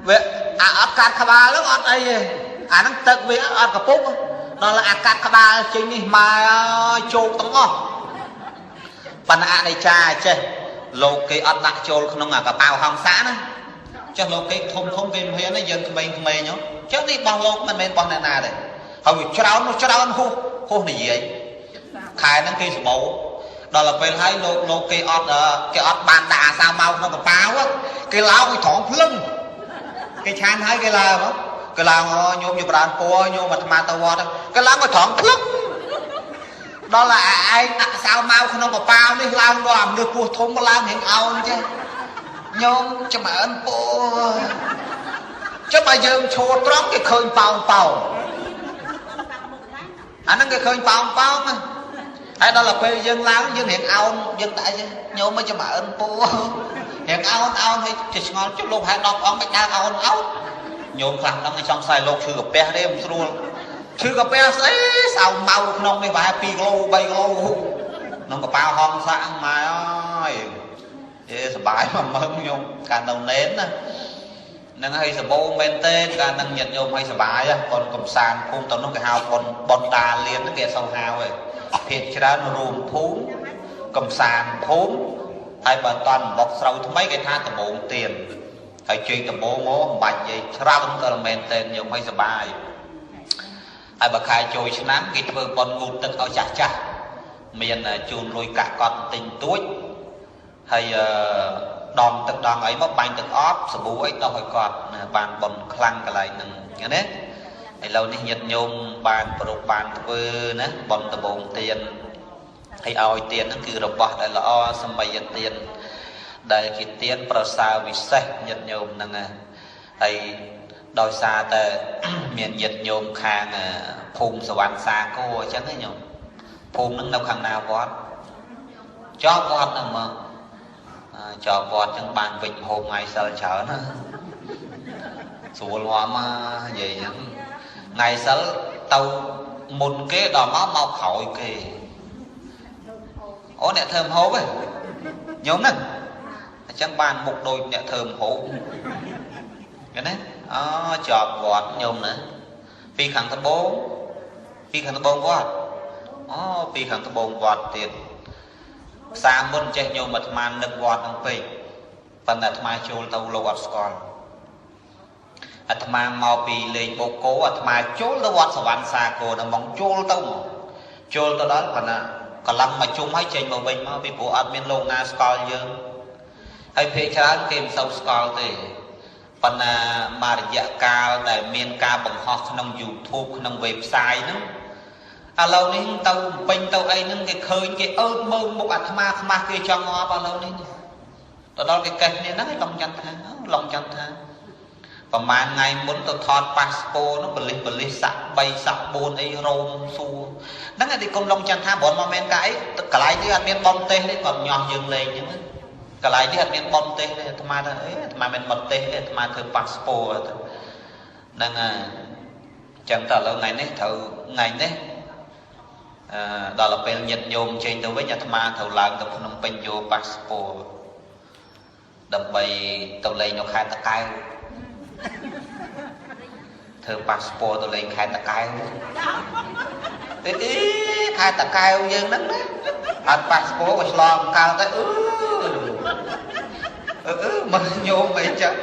វាអាអត់កាត់ក្បាលហ្នឹងអត់អីទេអាហ្នឹងទឹកវាអត់កពុកដល់អាកាត់ក្បាលចេញនេះម៉ែអើយជោគទាំងអស់ប៉ុន្តែអនិច្ចាចេះលោកគេអត់ដាក់ចូលក្នុងអាកប៉ៅហង្សៈណាចេះលោកគេធំធំគេមិនហ៊ានទេយើងក្មេងៗហ៎ចឹងនេះបោះលោកមិនមែនបោះអ្នកណាទេហើយវាច្រើននោះច្រើនហួសនិយាយខែហ្នឹងគេសម្បូរដល់ទៅពេលហើយលោកគេអត់បានដាក់អាសាមកក្នុងកប៉ាវគេឡើងឲ្យត្រង់ភ្លឹងគេឆានហើយគេឡើងគេឡើងញោមយកប្រានពណ៌ញោមអាត្មាទៅវត្តគេឡើងឲ្យត្រង់ភ្លឹងដល់ឯងដាក់សៅមកក្នុងកប៉ាវនេះឡើងដល់អាមនុស្សពោះធំឡើងរៀងអោនចេះញោមចម្រើនពរចុះបើយើងឈរត្រង់គេឃើញប៉ោងប៉ោងអាហ្នឹងគេឃើញប៉ោងប៉ោងហើយដល់ពេលយើងឡើងយើងរៀងអោនយើងដាក់ចេះញោមមកចម្រើនពររៀងអោនអោនហើយគេឆ្ងល់ចុះលោកហែ10អង្គមិនដើរអោនអោនញោមខ្លះហ្នឹងចង់ខ្សែលោកឈឺកាពះទេមិនស្រួលឈឺកាពះស្អីសៅម៉ៅក្នុងនេះប្រហែល2គីឡូ3គីឡូក្នុងកប៉ាល់ហងសាក់ម៉ែអើយយេសបាយមកមើលញោមកាលនៅនេនណាហ្នឹងហើយសម្បូរមែនទេកាលហ្នឹងញាតិញោមឲ្យសបាយប៉ុនកំសាន្តភូមិទៅនោះគេហៅប៉ុនដាលៀនហ្នឹងគេអត់សូវហៅទេភាគច្រើនរួមភូមិកំសាន្តភូមិហើយបើតន់បុកស្រូវថ្មីគេថាដំបងទៀនហើយជ័យដំបងមកមិនបាច់និយាយច្រើនក៏មែនទេញោមឲ្យសបាយហើយបើខែចូលឆ្នាំគេធ្វើប៉ុនងូតទឹកឲ្យចាស់ចាស់មានជូនលុយកាក់កត់ទិញទួចហើយដងទឹកដងអីមកបាញ់ទឹកអប់សាប៊ូអីដោះឲ្យគាត់បានប៉ុនខ្លាំងកន្លែងហ្នឹងណាឥឡូវនេះញាតិញោមបានប្រពបានធ្វើណាប៉ុនដំបងទៀនហើយឲ្យទៀនហ្នឹងគឺរបស់ដែលល្អសម័យទៀនដែលជាទៀនប្រសើរវិសេសញាតិញោមហ្នឹងហើយដោយសារតែមានញាតិញោមខាងភូមិសវណ្ណសាគរអញ្ចឹងណាញោមភូមិហ្នឹងនៅខាងណាវត្តជាប់វត្តហ្នឹងមកជាប់វត្តអញ្ចឹងបានវិច្ចហូបថ្ងៃសិលច្រើនណាស្រួលមកនិយាយអញ្ចឹងថ្ងៃសិលទៅ មុនគេដល់មកមកក្រោយគេអូអ្នកធ្វើម្ហូបហ៎ញោមហ្នឹងអញ្ចឹងបានមុខដូចអ្នកធ្វើម្ហូបឃើញទេអូជាប់វត្តញោមណាពីខាងត្បូងពីខាងត្បូងវត្តអូពីខាងត្បូងវត្តទៀតផ្សារមុនចេះញោមអាត្មានឹកវត្តហ្នឹងពេកប៉ុន្តែអាត្មាចូលទៅលោកអត់ស្គាល់អាត្មាមកពីលេងបូកគោអាត្មាចូលទៅវត្តសវណ្ណសាគរហ្នឹងមកចូលទៅមកចូលទៅដល់ប៉ុន្តែកន្លងមកជុំហើយចេញមកវិញមកពីព្រោះអត់មានលោកណាស្គាល់យើងហើយភាគច្រើនគេមិនសូវស្គាល់ទេប៉ុន្តែមករយៈកាលដែលមានការបង្ហោះក្នុង YouTube ក្នុង website ហ្នឹងឥឡូវនេះទៅពេញទៅអីហ្នឹងគេឃើញគេអើតមើលមុខអាត្មាខ្មាស់គេចង់ងាប់ឥឡូវនេះទៅដល់គេកេះគ្នាហ្នឹងឯងឡងចន្ទថាឡងចន្ទថាប្រហែលថ្ងៃមុនទៅថតប៉ាសពតនោះបលិសបលិសសាក់3សាក់4អីរោមសួរហ្នឹងឯងទីគុំឡងចន្ទថាបើមកមែនកាអីកន្លែងនេះអត់មានបំទេសទេគាត់ញាស់យើងលេងអញ្ចឹងកន្លែងនេះអត់មានបំទេសទេអាត្មាថាអីអាត្មាមិនបំទេសទេអាត្មាធ្វើប៉ាសពតហ្នឹងហើយអញ្ចឹងតើឥឡូវថ្ងៃនេះត្រូវថ្ងៃនេះអឺដល់ពេលញាតញោមចេញទៅវិញអាត្មាត្រូវឡើងទៅភ្នំពេញយកប៉ាសពតដើម្បីទៅលេងនៅខេត្តតាកែវធ្វើប៉ាសពតទៅលេងខេត្តតាកែវអីអីខេត្តតាកែវយើងហ្នឹងណាអត់ប៉ាសពតក៏ឆ្លងកើតទៅអឺអឺអឺមកញោមអីចឹង